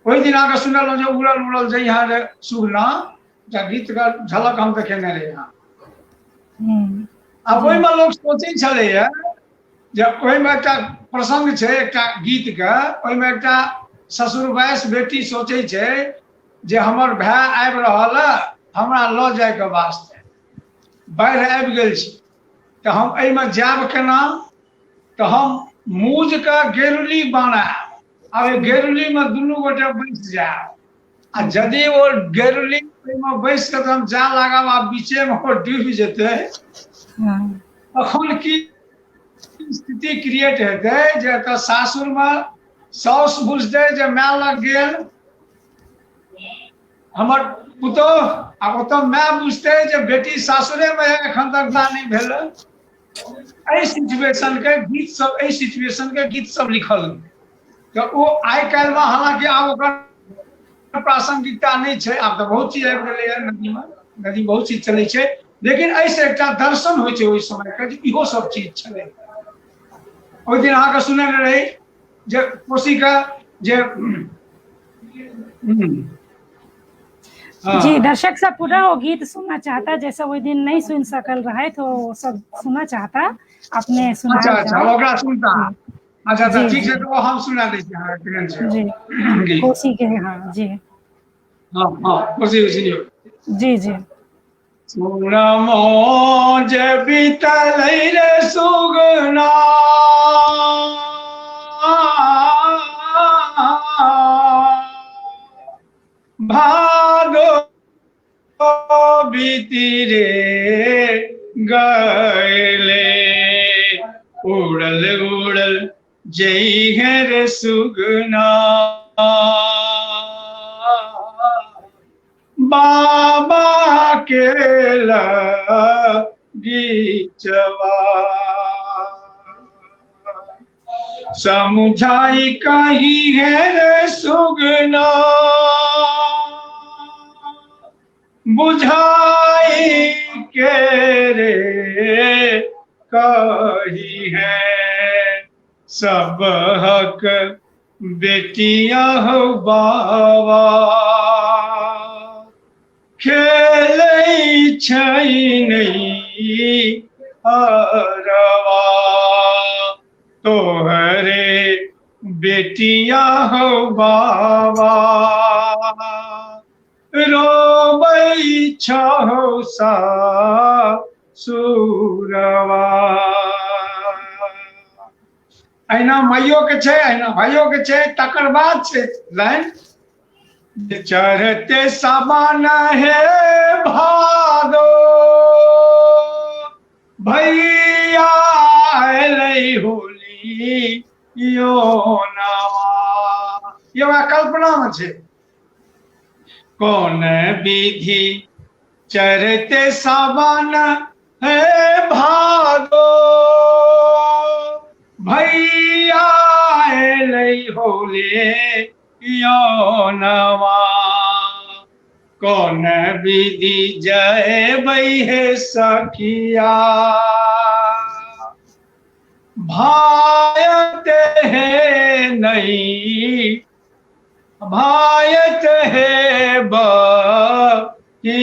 ओहि दिन अहाँके सुनलहुँ जे उड़ल उड़ल जइहा रे सुगना, एकटा गीतके झलक हम देखेने रही अहाँ। आब ओहिमे लोक सोचै छलैए जे ओहिमे एकटा प्रसंग छै एकटा गीतके, ओहिमे एकटा ससुरबासि बेटी सोचै छै जे हमर भाय आबि रहल है हमरा लऽ जायके वास्ते, बाढ़ि आबि गेल छै तऽ हम एहिमे जायब केना, तऽ हम मूजके गेरुली बनायब आ ओहि गेरुलीमे दुनू गोटे बैस जायब, आ यदि ओ गेरुली ओहिमे बैस कऽ हम जाय लागब आ बीचेमे ओ डूबि जेतै, तखन की स्थिति क्रिएट हेतै जे एतऽ सासुरमे साउस बुझतै जे माय लग गेल हमर पुतोह, आ ओतऽ माय बुझतै जे बेटी सासुरेमे एखन तक बियाह नहि भेल। एहि सिचुएशन के गीत सब, एहि सिचुएशन के गीत सब लिखल तऽ ओ आइ काल्हिमे हालांकि आब ओकर प्रासंगिकता नहि छै, आब तऽ बहुत चीज आबि गेलैए नदीमे, नदी बहुत चीज चलै छै, लेकिन एहिसँ एकटा दर्शन होइ छै ओहि समयके जे इहो सब चीज छलै। ओहि दिन अहाँके सुनने रही जे कोसीके जे हँ। जी, दर्शक सब पूरा वो गीत सुनना चाहता, जैसे ओहि दिन नहीं सुन सकल रहे तो वो सब सुनना चाहता, अपने सुना। अच्छा अच्छा, ओकरा सुनता। अच्छा अच्छा, ठीक छै, तऽ ओ हम सुना दै छी अहाँके, केहन छै जी गीत। कोसी के, हाँ जी। हँ हँ, कोसी सुनियौ। जी जी। सुनमो जे बीतलै रे सुगना, भादो बीती रे गैले, उड़ल उड़ल जइहे रे सुगना, बाबा के लगीचवा, समझाई कही है रे सुगना, बुझाई के रे कही है, सब हक बेटिया हो बाबा, खेलै छै नहीं हरवा, तोहरे बेटिया हो बाबा, रोबै छहो सा सुरवा। अहिना माइयो के छै, अहिना भाइयो के छै। तकर बाद छै लाइन, चढ़ते सामान हे भादो, भैया अयलै होली यो नवा। ये हमरा कल्पना में छै। कौन विधि चढ़ते सावन हे भादो, भैया अयलै होली यो नवा, कौन विधि जयबै हे सखिया, भायत हे नहीं भायत हे बहिनिया,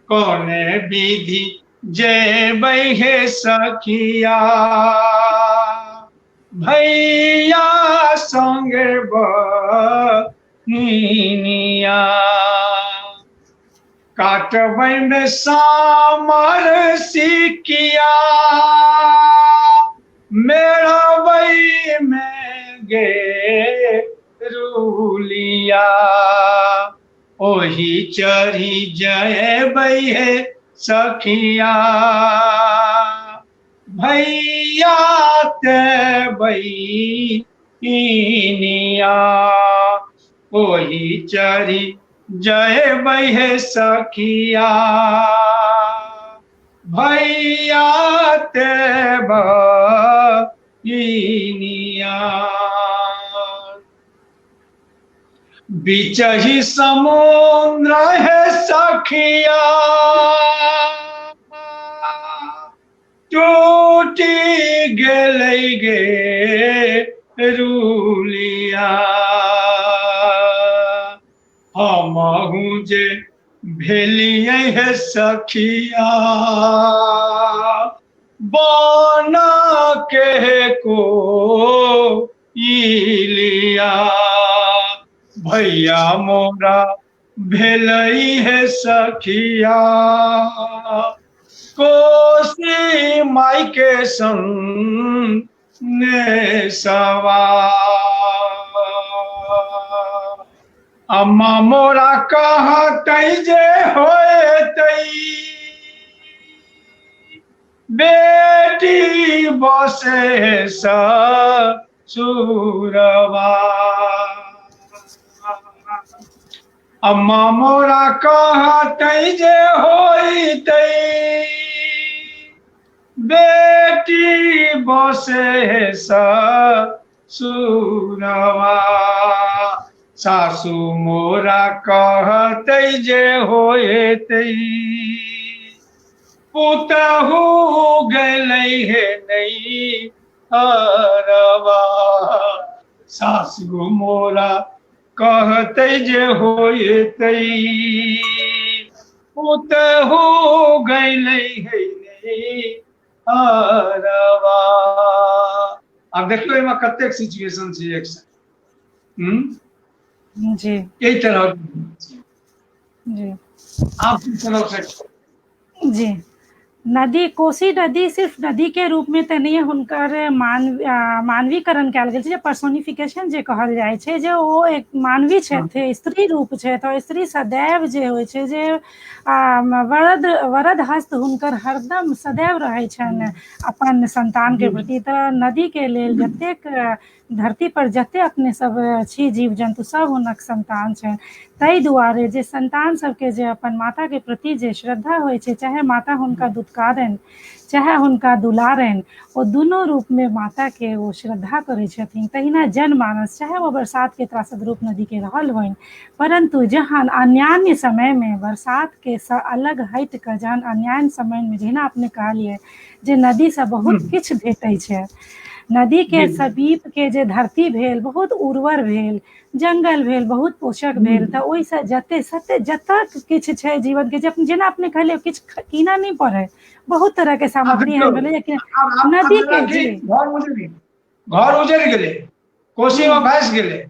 कौन विधि जयबै हे सखिया, भैया संगे बहिनिया, काटबै में सामर सिकिया, मेड़बै में गे रूलिया, ओही चढ़ी जयबै हे सखिया, भैया ते बहिनिया, ओही चढ़ी जयबै हे सखिया, भैया ते बहिनिया। बिचही समुद्र है सखिया, टूटी गेलै गे रूलिया, हमहू जे भेलियै हे सखिया, बना के को इलिया, भैया मोरा भेलै हे सखिया, कोसी माई के संग ने सवा, अम्मा मोरा कहतै जे होतै, बेटी बसे ससुरवा, अम्मा मोरा कहतै जे होतै, बेटी बसे ससुरवा, सासू मोरा कहतै जे होतै, पुतहु गेलै हे नहीं हरवा, सासू मोरा कहतै जे होइतै पुतहु गैलै है अरवा। आब देखियौ एहिमे कतेक सिचुएशन छै एक संग। जी। एहि तरह जी। आप तरफ से जी। नदी, कोसी नदी सिर्फ नदी के रूप में तऽ नहि हुनकर मानवीकरण कयल गेल छै, जे पर्सोनिफिकेशन जे कहल जाइ छै, जे ओ एक मानवी छथि, स्त्री रूप छथि, और स्त्री सदैव जे होइ छै जे वरद वरद हस्त हुनकर हरदम सदैव रहै छनि अपन संतान के प्रति। तऽ नदी के लेल जतेक धरती पर जते अपने सब छी जीव जन्तु सब हुनक संतान छनि। ताहि दुआरे जे संतान सबके जे अपन माता के प्रति जे श्रद्धा होइ छै, चाहे माता हुनका दुत्कारनि चाहे हुनका दुलारनि, ओ दुनू रूप में माता के ओ श्रद्धा करै छथिन। तहिना जनमानस चाहे ओ बरसात के त्रासद रूप नदी के रहल होइन, परंतु जहन अन्यान्य समय में बरसात के सँ अलग हटि कऽ जहन अन्यान्य समय में, जहिना अपने कहलियै जे नदी से बहुत किछु भेटै छै, नदी के समीप के जे धरती भेल बहुत उर्वर भेल, जंगल भेल बहुत पोषक भेल, तऽ ओहिसँ जते सते जतऽ किछु छै जीवन के, जेना अपने कहलियै किछु कीनऽ नहि पड़ै, बहुत तरह के सामग्री एहन भेलै लेकिन नदी के जी घर उजड़ गेलै, कोसी में भासि गेलै,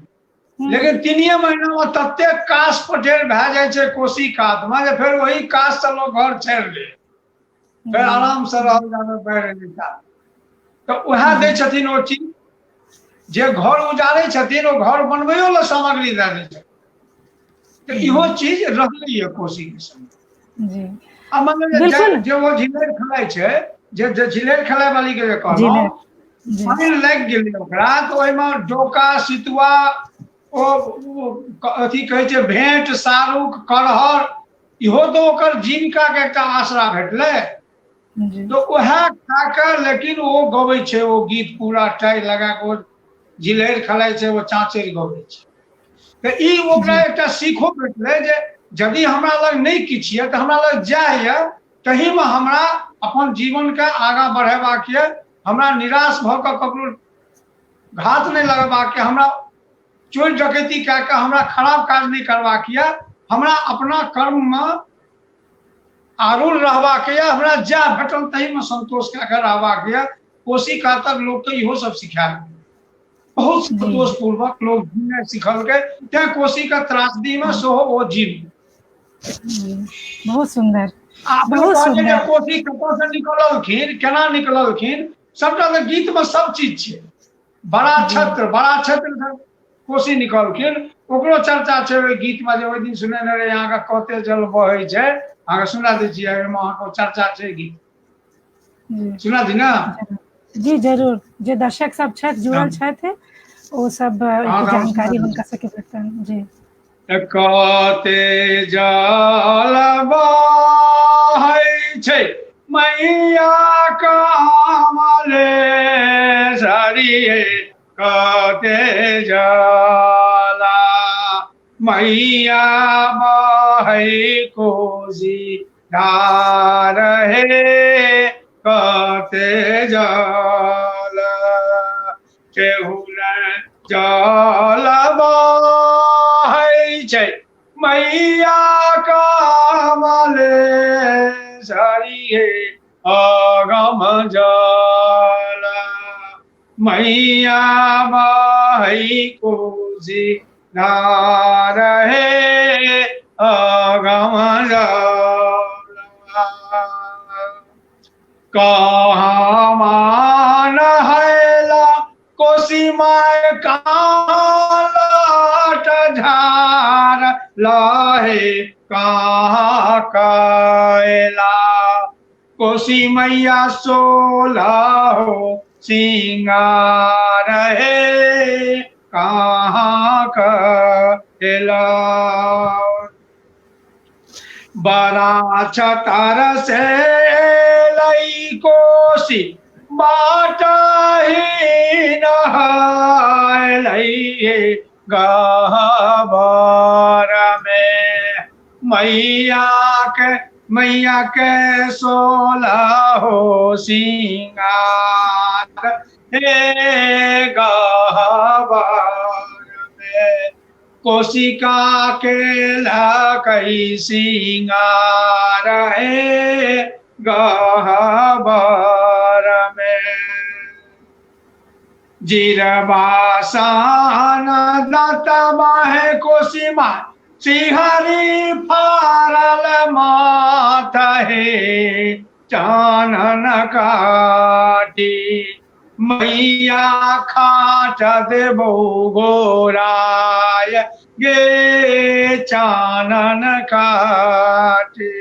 लेकिन 3 महीना में ततेक कास पटेल भए जाइ छै कोसी कात में जे फेर वही कास से लोग घर छाड़ि ले, फेर आराम से रहल जामे बाढ़ि एलै ता। तऽ उएह दै छथिन ओ चीज जे घर उजाड़ै छथिन, ओ घर बनबैयो लए सामग्री दए दै छथिन। तऽ इहो चीज रहलैए कोसी के समय। जी। आ मान लिअ जे ओ झिलरि खेलाइ छै, जे झिलरि खेलाय वाली के जे कहलहुँ, पानि लागि गेलै ओकरा, तऽ ओहिमे डोका सितुआ ओ अथी कहै छै भेंट सारुक करहर, इहो तऽ ओकर जीविका के एकटा आसरा भेटलै। तऽ उएह खा कऽ लेकिन ओ गबै छै ओ गीत पूरा टाइ लगा कऽ, ओ झिलरि खेलाइ छै, ओ चाँचरि गबै छै। तऽ ई ओकरा एकटा सीखो भेटलै जे यदि हमरा लग नहि किछु यऽ तऽ हमरा लग जएह यऽ तहीमे हमरा अपन जीवनके आगाँ बढ़ेबाक यऽ, हमरा निराश भऽ कऽ ककरो घात नहि लगेबाक यऽ, हमरा चोरी डकैती कए कऽ हमरा खराब काज नहि करबाक यऽ, हमरा अपना कर्ममे आरूढ़ रहबाक यऽ, हमरा जएह भेटल तहीमे संतोष कए कऽ रहबाक यऽ। कोसी कातक लोकके इहो सब सिखायल, बहुत संतोष पूर्वक लोग जीना सिखलकै, तें कोसी के त्रासदी में सेहो ओ जीव। बहुत सुंदर, बहुत सुंदर। कोसी कतऽ से निकललखिन, केना निकललखिन, सबटा तऽ गीत में सब चीज छै। बड़ा क्षेत्र, बड़ा क्षेत्र से कोसी निकलखिन, ओकरो चर्चा छै ओहि गीत में, जे ओहि दिन सुनेने रहे अहाँके कते जल बहै छै, अहाँके सुना दै छियै, ओहिमे अहाँके चर्चा छै गीत, सुना दी ना? जी जरूर, जे दर्शक सब छथि जुड़ल छथि ओ सब जानकारी हुनका सबके भेटतनि। जी। कते जल बहै छै मैया कमले सरिये, कते जला मैया बहै कोसी धार हे, कते जल केहू जल बहै छै मैया कमले सरिये, अगम जल मैया बहै कोसी धार हे, अगम जल कहाँ मान हैला कोसी my कालट झार लहे, कहाँ कैला कोसी मैया सोलह हो सिंगार हे, कहाँ कैला बड़ा छतर से लई कोसी बाट ही नहाय गहबर में, मैया के सोलह हो सिंगार हे गहबर में, कोशिका के लकई सिंगार हे गहबर में। जीरबासान दाता है कोशिमा सिंहरी फारल माथा हे चानन काटी मैया खाट देबो गोराय गे चानन काटी।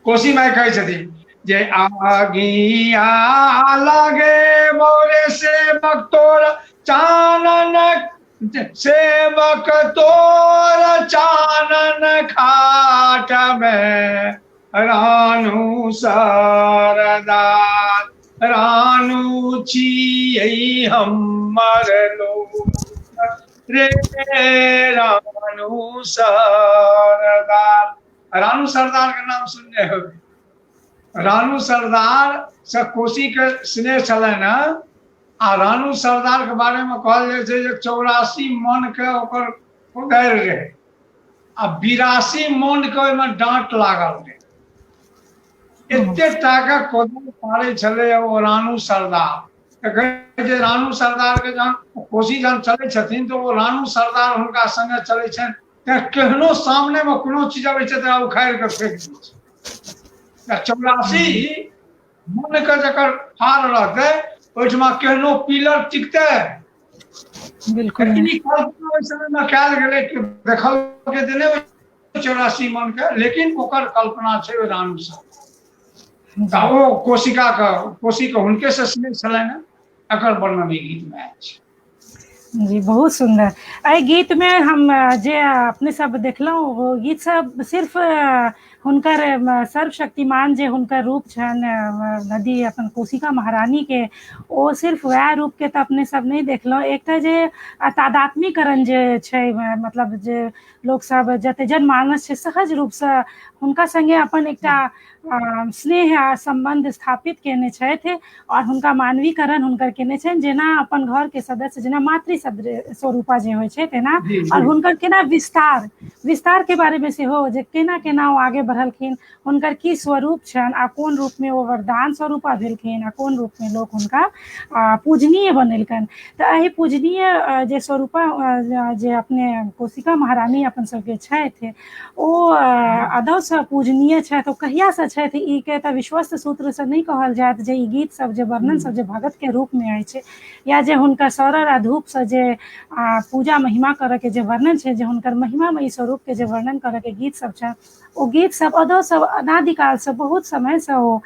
कोसी माय कहै छथिन जे आगिया लागे मोरे सेवक तोर चानन सेवक तोर चानन खाट में रानू सरदार रानू छियै हमर लोक रे रानू सरदार। रानू सरदार के नाम सुनने होबै। रानू सरदार से कोसी के स्नेह छलनि हँ आ रानू सरदार के बारे में कहल जाइ छै जे 84 मन के ओकर कोदारि रहै आ 82 मन के ओहिमे डाँट लागल रहै। एते टाका कोदारि पारै छलै ओ रानू सरदार। तऽ कहै छै रानू सरदार के जहन कोसी जहन चलै छथिन तऽ ओ रानू सरदार हुनका संगे चलै छनि, तेँ केहनो सामने मे कोनो चीज अबै छै तऽ उखाड़ि कऽ फेंक दै छै। 84 मन के जकर फार रहतै ओहिठमा केहनो पिलर टिकतै? बिल्कुल। ई कल्पना ओहि समय मे कयल गेलै, देखल के तऽ नहि 84 मन के, लेकिन ओकर कल्पना छै ओहि रानू सरदार। तऽ ओ कोशिका के कोसी के हुनके से स्नेह छलनि, एकर वर्णन ई गीत मे अछि। जी बहुत सुंदर। एहि गीत में हम जे अपने सब देखलहुँ ओ गीत सब सिर्फ हुनकर सर्वशक्तिमान जे हुनकर रूप छनि नदी अपन कोशिका महारानी के, ओ सिर्फ वएह रूप के तऽ अपने सब नहि देखलहुँ। एकटा जे तादात्मीकरण जे छै, मतलब जे लोक सब जते जनमानस छै सहज रूपसँ हुनका संगे अपन एकटा स्नेह आ सम्बन्ध स्थापित केने छथि और हुनका मानवीकरण हुनकर केने छनि, जेना अपन घर के सदस्य जेना मातृ स्वरूपा जे होइ छै तेना। और हुनकर केना विस्तार विस्तार के बारे में सेहो जे केना केना ओ आगे बढ़लखिन, हुनकर की स्वरूप छनि आ कोन रूप में ओ वरदान स्वरूपा भेलखिन आ कोन रूप में लोक हुनका पूजनीय बनेलकनि। तऽ एहि पूजनीय जे स्वरूपा जे अपने कोशिका महारानी अपन सबके छथि ओ अदौसँ पूजनीय छथि। ओ कहियासँ छथि ई के तऽ विश्वस्त सूत्रसँ नहि कहल जायत जे ई गीत सब जे वर्णन सब जे भगत के रूप में अछि या जे हुनकर सरल आ धूपसँ जे पूजा महिमा करऽ के जे वर्णन छै, जे हुनकर महिमामयी स्वरूप के जे वर्णन करऽ के गीत सब छै, ओ गीत सब अदौसँ अनादिकालसँ बहुत समयसँ ओ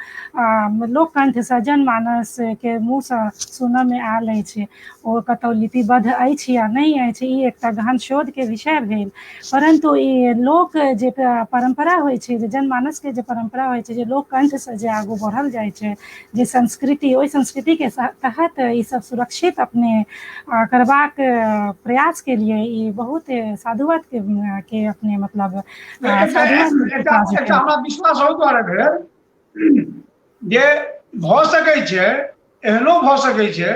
लोककंठसँ जनमानस के मुँहसँ सुनऽ मे आयल अछि। ओ कतौ लिपिबद्ध अछि या नहि अछि ई एकटा गहन शोध के विषय भेल, परन्तु ई लोक जे परम्परा होइ छै, जे जनमानस के जे परम्परा होइ छै, जे लोककंठसँ जे आगू बढ़ल जाइ छै, जे संस्कृति, ओहि संस्कृति के तहत ई सब सुरक्षित अपने करबाक प्रयास के लिए ई बहुत साधुवाद के अपने मतलब एकटा हमरा विश्वास ओहि दुआरे भेल जे भऽ सकै छै, एहनो भऽ सकै छै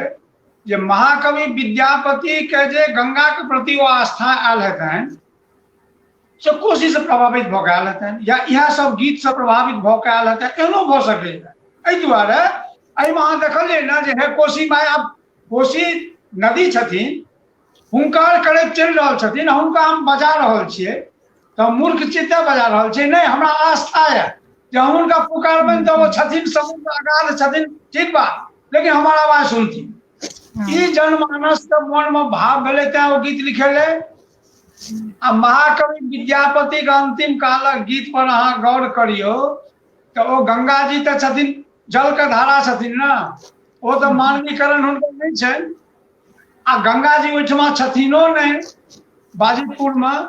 जे महाकवि विद्यापति के जे गंगा के प्रति ओ आस्था आयल हेतनि से कोसी से प्रभावित भऽ के आयल हेतनि या इएह सब गीत से प्रभावित भऽ के आयल हेतनि, एहनो भऽ सकैए। एहि दुआरे एहिमे अहाँ देखलियै ने जे हे कोसी माय, आब कोसी नदी छथिन, हुंकार करैत चलि रहल छथिन, हुनका हम बजा रहल छियै तऽ मूर्ख चित्ते बजा रहल छियै, नहि हमरा आस्था यऽ जे हम हुनका पुकारबनि तऽ ओ छथिन समुद्र अगाध छथिन, ठीक बात, लेकिन हमर आवाज सुनथिन। ई जनमानस के मन में भाव भेलै तैं ओ गीत लिखेलै। आ महाकवि विद्यापति के अंतिम कालक गीत पर अहाँ गौर करियौ तऽ ओ गंगा जी तऽ छथिन जल के धारा छथिन ने, ओ तऽ मानवीकरण हुनकर नहि छनि आ गंगा जी ओहिठमा छथिनो नहि बाजितपुर में,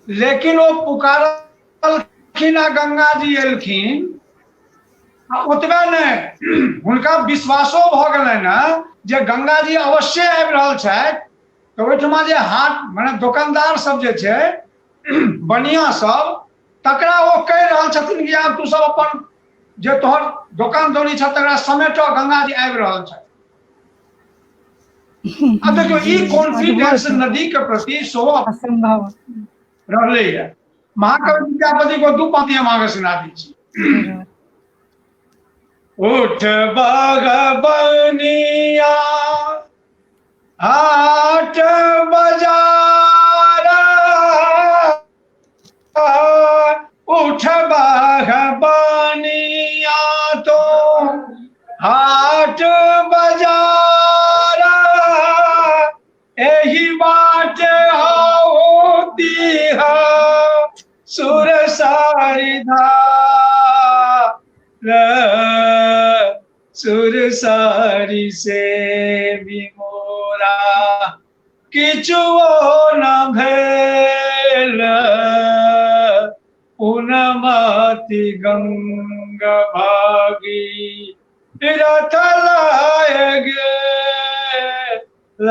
लेकिन ओ पुकारलखिन आ गंगा जी एलखिन। आ ओतबे नहि, हुनका विश्वासो भऽ गेलनि हँ जे गंगा जी अवश्ये आबि रहल छथि। तऽ ओहिठमा जे हाट माने दोकानदार सब जे छै बनिया सब, तकरा ओ कहि रहल छथिन कि आब तू सब अपन जे तोहर दोकान दौरी छह तकरा समेटऽ, गंगा जी आबि रहल छथि। आ देखियौ ई कॉन्फिडेंस नदी के प्रति सेहो असंभव रहलैया। महाकवि विद्यापति को दू पाँति हम अहाँके सुना दै छी। उठ बगबनिया हाट बजार, उठ बगबनिया तो हाट बजार, एहि बाट होती है सुर सारी धार, सुर सारी से विमोरा किछुओ न भेल, उनमति गंगा भागी रथ लाय गेल,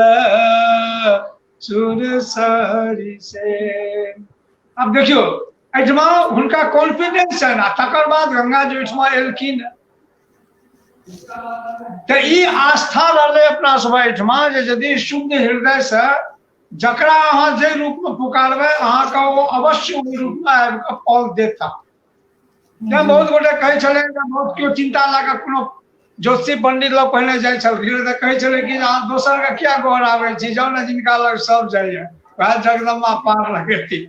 सुर सारी से। अब देखियौ एहिठमा हुनका कॉन्फिडेंस छनि, आ तकर बाद गंगा जी ओहिठमा एलखिन, तऽ ई आस्था रहलै अपना सब एहिठमा जे यदि शुद्ध हृदय से जकरा अहाँ जे रूप में पुकारबै अहाँके ओ अवश्य ओहि रूप में आबि कऽ फल देता। तेँ बहुत गोटे कहै छलै जे बहुत केओ चिन्ता लए कऽ कोनो ज्योतिषी पंडित लग पहिने जाइ छलखिन तऽ कहै छलै कि अहाँ दोसरके किया गोहराबै छी, जाउ ने जिनका लग सब जाइए वएह जगदम्बा पार लगेती।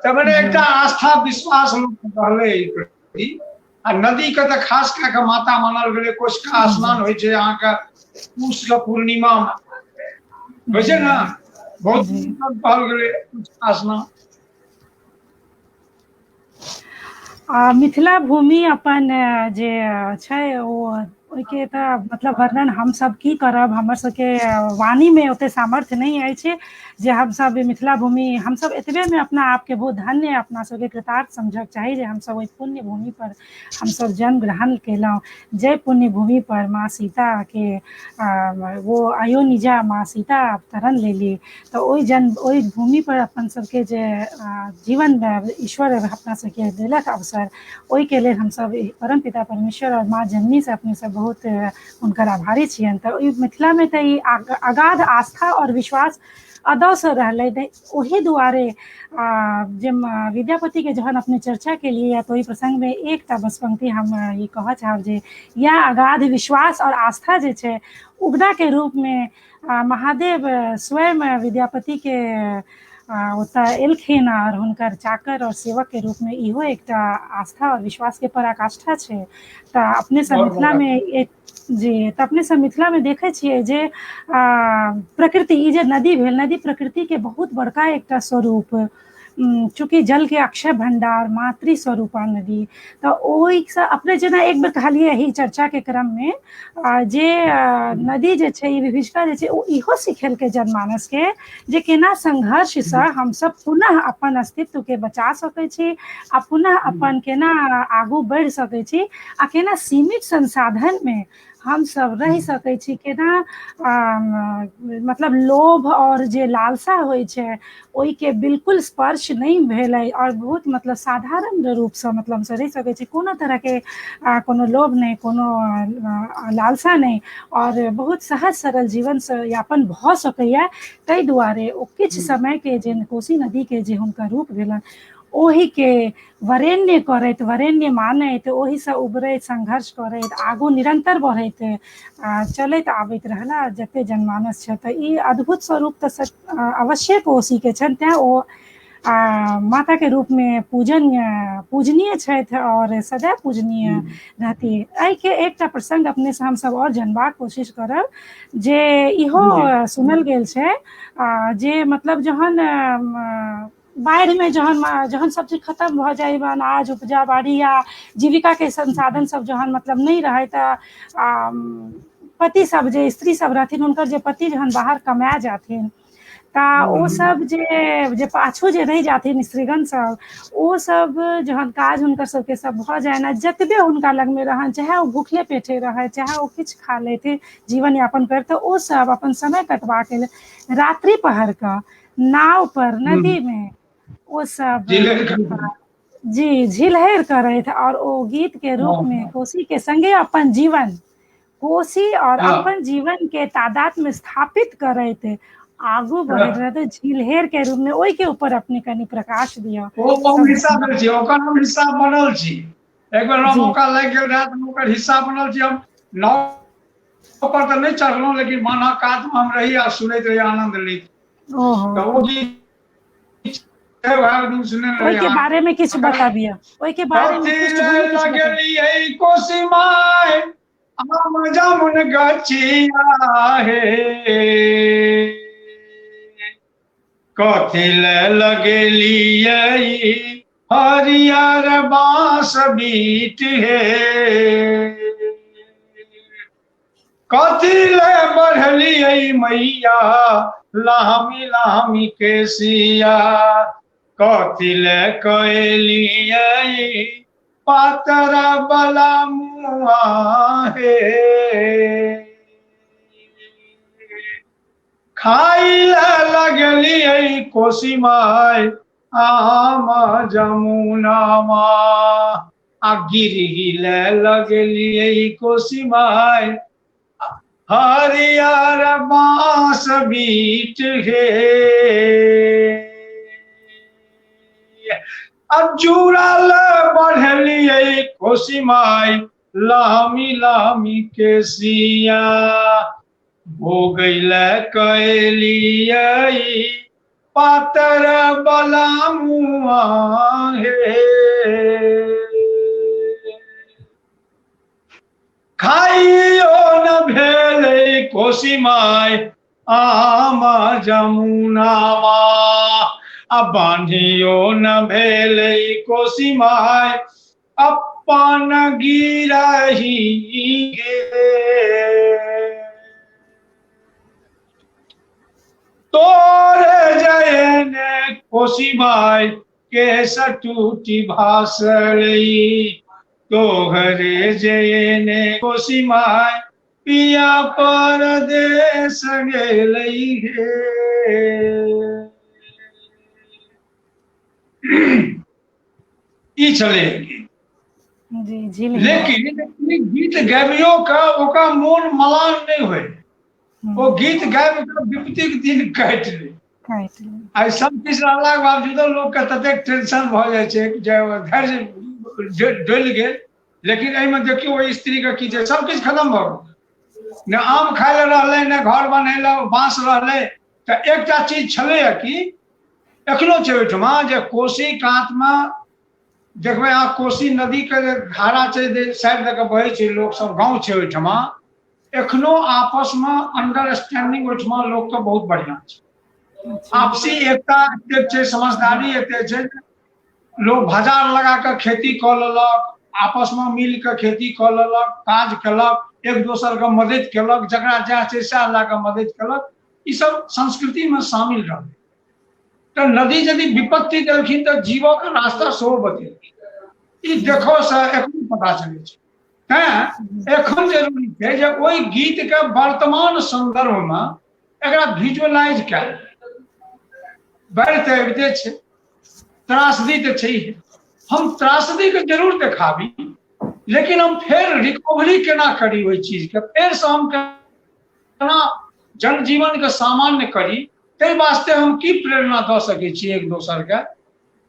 तऽ मने एकटा आस्था विश्वास लोक रहलै एहि प्रति। आ नदी के तऽ खास कए कऽ माता मानल गेलै। कोशिका स्नान होइ छै अहाँके पूस के पूर्णिमा मे होइ छै ने, बहुत कहल गेलै कोशिका स्नान। आ मिथिला भूमि अपन जे छै ओ ओहिके तऽ मतलब वर्णन हमसब की करब, हमर सबके वाणीमे ओते सामर्थ्य नहि अछि जे हमसब मिथिला भूमि, हमसब एतबेमे अपना आपके बहुत धन्य, अपना सबके कृतार्थ समझक चाही जे हमसब ओहि पुण्य भूमि पर हमसब जन्म ग्रहण केलहुँ, जाहि पुण्य भूमि पर माँ सीताके वो अयोनिजा माँ सीता अवतरण लेली। तऽ ओहि जन्म ओहि भूमि पर अपन सबके जे जीवन ईश्वर अपना सबके देलक अवसर, ओहिके लेल हमसब परम पिता परमेश्वर और माँ जननी से अपने सब बहुत हुनकर आभारी छियनि। तऽ ओहि मिथिलामे तऽ ई अगाध आस्था और विश्वास अदौसँ रहलै। ओहि दुआरे जे विद्यापति के जहन अपने चर्चा केलियै तऽ ओहि प्रसंगमे एकटा बस पंक्ति हम ई कहऽ चाहब जे इएह अगाध विश्वास और आस्था जे छै उगना के रूपमे महादेव स्वयं विद्यापति के ओतऽ एलखिन और हुनकर चाकर और सेवक के रूप में, इहो एकटा आस्था और विश्वास के पराकाष्ठा छै। तऽ अपने सब मिथिला मे एक जी, तऽ अपने सब मिथिला मे देखै छियै जे प्रकृति ई जे नदी भेल, नदी प्रकृति के बहुत बड़का एकटा स्वरूप, चूँकि जल के अक्षय भंडार मातृ स्वरूपा नदी, तऽ ओहिसँ अपने जेना एक बेर कहलियै एहि चर्चा के क्रम मे जे नदी जे छै ई विभीषिका जे छै ओ इहो सिखेलकै जनमानस के जे केना संघर्षसँ हमसब पुनः अपन अस्तित्व के बचा सकै छी आ पुनः अपन केना आगू बढ़ि सकै छी आ केना सीमित संसाधन मे हमसब रहि सकै छी, केना मतलब लोभ और जे लालसा होइ छै ओहिके बिल्कुल स्पर्श नहि भेलै और बहुत मतलब साधारण रूपसँ मतलब हमसब रहि सकै छी, कोनो तरहके कोनो लोभ नहि, कोनो लालसा नहि और बहुत सहज सरल जीवनसँ यापन भऽ सकैया। ताहि दुआरे ओ किछु समयके जे कोशी नदीके जे हुनकर रूप भेलनि ओहिके वरेण्य करैत, वरेण्य मानैत, ओहिसँ उबरैत, संघर्ष करैत, आगू निरन्तर बढ़ैत चलैत आबैत रहला जते जनमानस छै। तऽ ई अद्भुत स्वरूप तऽ अवश्ये कोशीके छनि, तेँ ओ माताके रूपमे पूजन पूजनीय छथि और सदैव पूजनीय रहती। एहिके एकटा प्रसंग अपनेसँ हमसब आओर जनबाक कोशिश करब जे इहो सुनल गेल छै जे मतलब जहन बाढ़िमे जहन जहन सब चीज खतम भऽ जाइ, अनाज उपजा बाड़ी या जीविकाके संसाधन सब जहन मतलब नहि रहै, तऽ पति सब जे स्त्री सब रहथिन हुनकर जे पति जहन बाहर कमाए जाथिन तऽ ओ सब जे जे पाछू जे रहि जाथिन स्त्रीगण सब, ओ सब जहन काज हुनकर सबके सब भऽ जाइन आ जतबे हुनका लगमे रहनि, चाहे ओ भूखले पेटे रहै, चाहे ओ किछु खा लेथिन जीवन यापन करते, ओ सब अपन समय कटबाके लेल रात्रि पहर कऽ नाव पर नदी मे ओ सब जी झिलहरि करथि और ओ गीत के रूप मे कोशी के संगे अपन जीवन कोसी और अपन जीवन के तादाद में स्थापित करैत आगू बढ़ैत रहते झिलहेर के रूप में, ओहि के ऊपर अपने कनि प्रकाश दिअ। ओ हम हिस्सा भेल छी, ओकर हम हिस्सा बनल छी। एक बेर हमरा मौका लागि गेल रहए तऽ ओकर हिस्सा बनल छी। हम नाव पर तऽ नहि चढ़लहुँ, लेकिन बान्हक कातमे हम रही आ सुनैत रही, आनन्द लैत। तऽ ओ गीत वएह दिन सुनने रही। ओहिके बारे में किछु बताबियौ, ओहिके बारे में पृष्ठभूमि किछु बताबियौ। लगलियै कोसी माय आम जामुन गछिया हे, कथी ले लगेलियै हरियर बाँस बीट हे, कथी ले बढ़लियै मैया लामी लामी केसिया, कथी ले कैलियै पातर बला मुआ हे, खाइ ले लगलियै कोसी माय आम जमुनामा, आ गिरही ले लगलियै कोसी माय हरियर बाँस बीट हे, अब चूड़ा ले बढ़लियै कोसी माय लामी लामी केसिया, भोगैले कैलियै पातर बला मुआ हे, खाइयो न भेलै कोसी माय आम जमुनावा, आ बान्हियो न भेलै कोसी माय अपन गिरही गे, तोरे जयने कोसी माय केस टूटी भासलई, तोहरे जयने कोसी माय पिया परदेश गेलई हे। ई छलै जी जी। लेकिन ई गीत गाबियो के ओकरा मोन मलान नहि होय, ओ गीत गाबि कऽ विपत्तिक दिन काटि लै। काटि लै। आइ सब किछु रहलाके बावजूदो लोकके ततेक टेंशन भऽ जाइ छै जे धैर्य डोलि गेल। लेकिन एहिमे देखियौ ओहि स्त्रीके की छै, सब किछु खतम भऽ गेल, ने आम खाय लए रहलै, ने घर बन्है लए बाँस रहलै। तऽ एकटा चीज छलैए कि एखनो छै ओहिठमा जे कोसी कातमे देखबै अहाँ, कोसी नदीके जे धारा छै जे साइड दऽ कऽ बहै छै, लोक सब गाँव छै ओहिठमा, एखनो आपसमे अंडरस्टैंडिंग ओहिठमा लोकके बहुत बढ़िआँ छै। आपसी एकता एतेक छै, समझदारी एतेक छै, लोक भजार लगा कऽ खेती कऽ लेलक, आपसमे मिल कऽ खेती कऽ लेलक, काज केलक, एक दोसरके मदति केलक, जकरा जएह छै सएह लए कऽ मदति केलक। ई सब संस्कृतिमे शामिल रहलै। तऽ नदी यदि विपत्ति देलखिन तऽ जीवक रास्ता सेहो बतेलखिन, ई देखो से एखन पता चलै छै। तैं एखन जरूरी छै जे ओहि गीतके वर्तमान सन्दर्भमे एकरा विजुअलाइज कयल। बाढ़ि तऽ अबिते छै, त्रासदी तऽ छै, हम त्रासदीके जरूर देखाबी, लेकिन हम फेर रिकवरी केना करी ओहि चीजके, फेरसँ हम केना जनजीवनके सामान्य करी, ताहि वास्ते हम की प्रेरणा दऽ सकै छी एक दोसरके,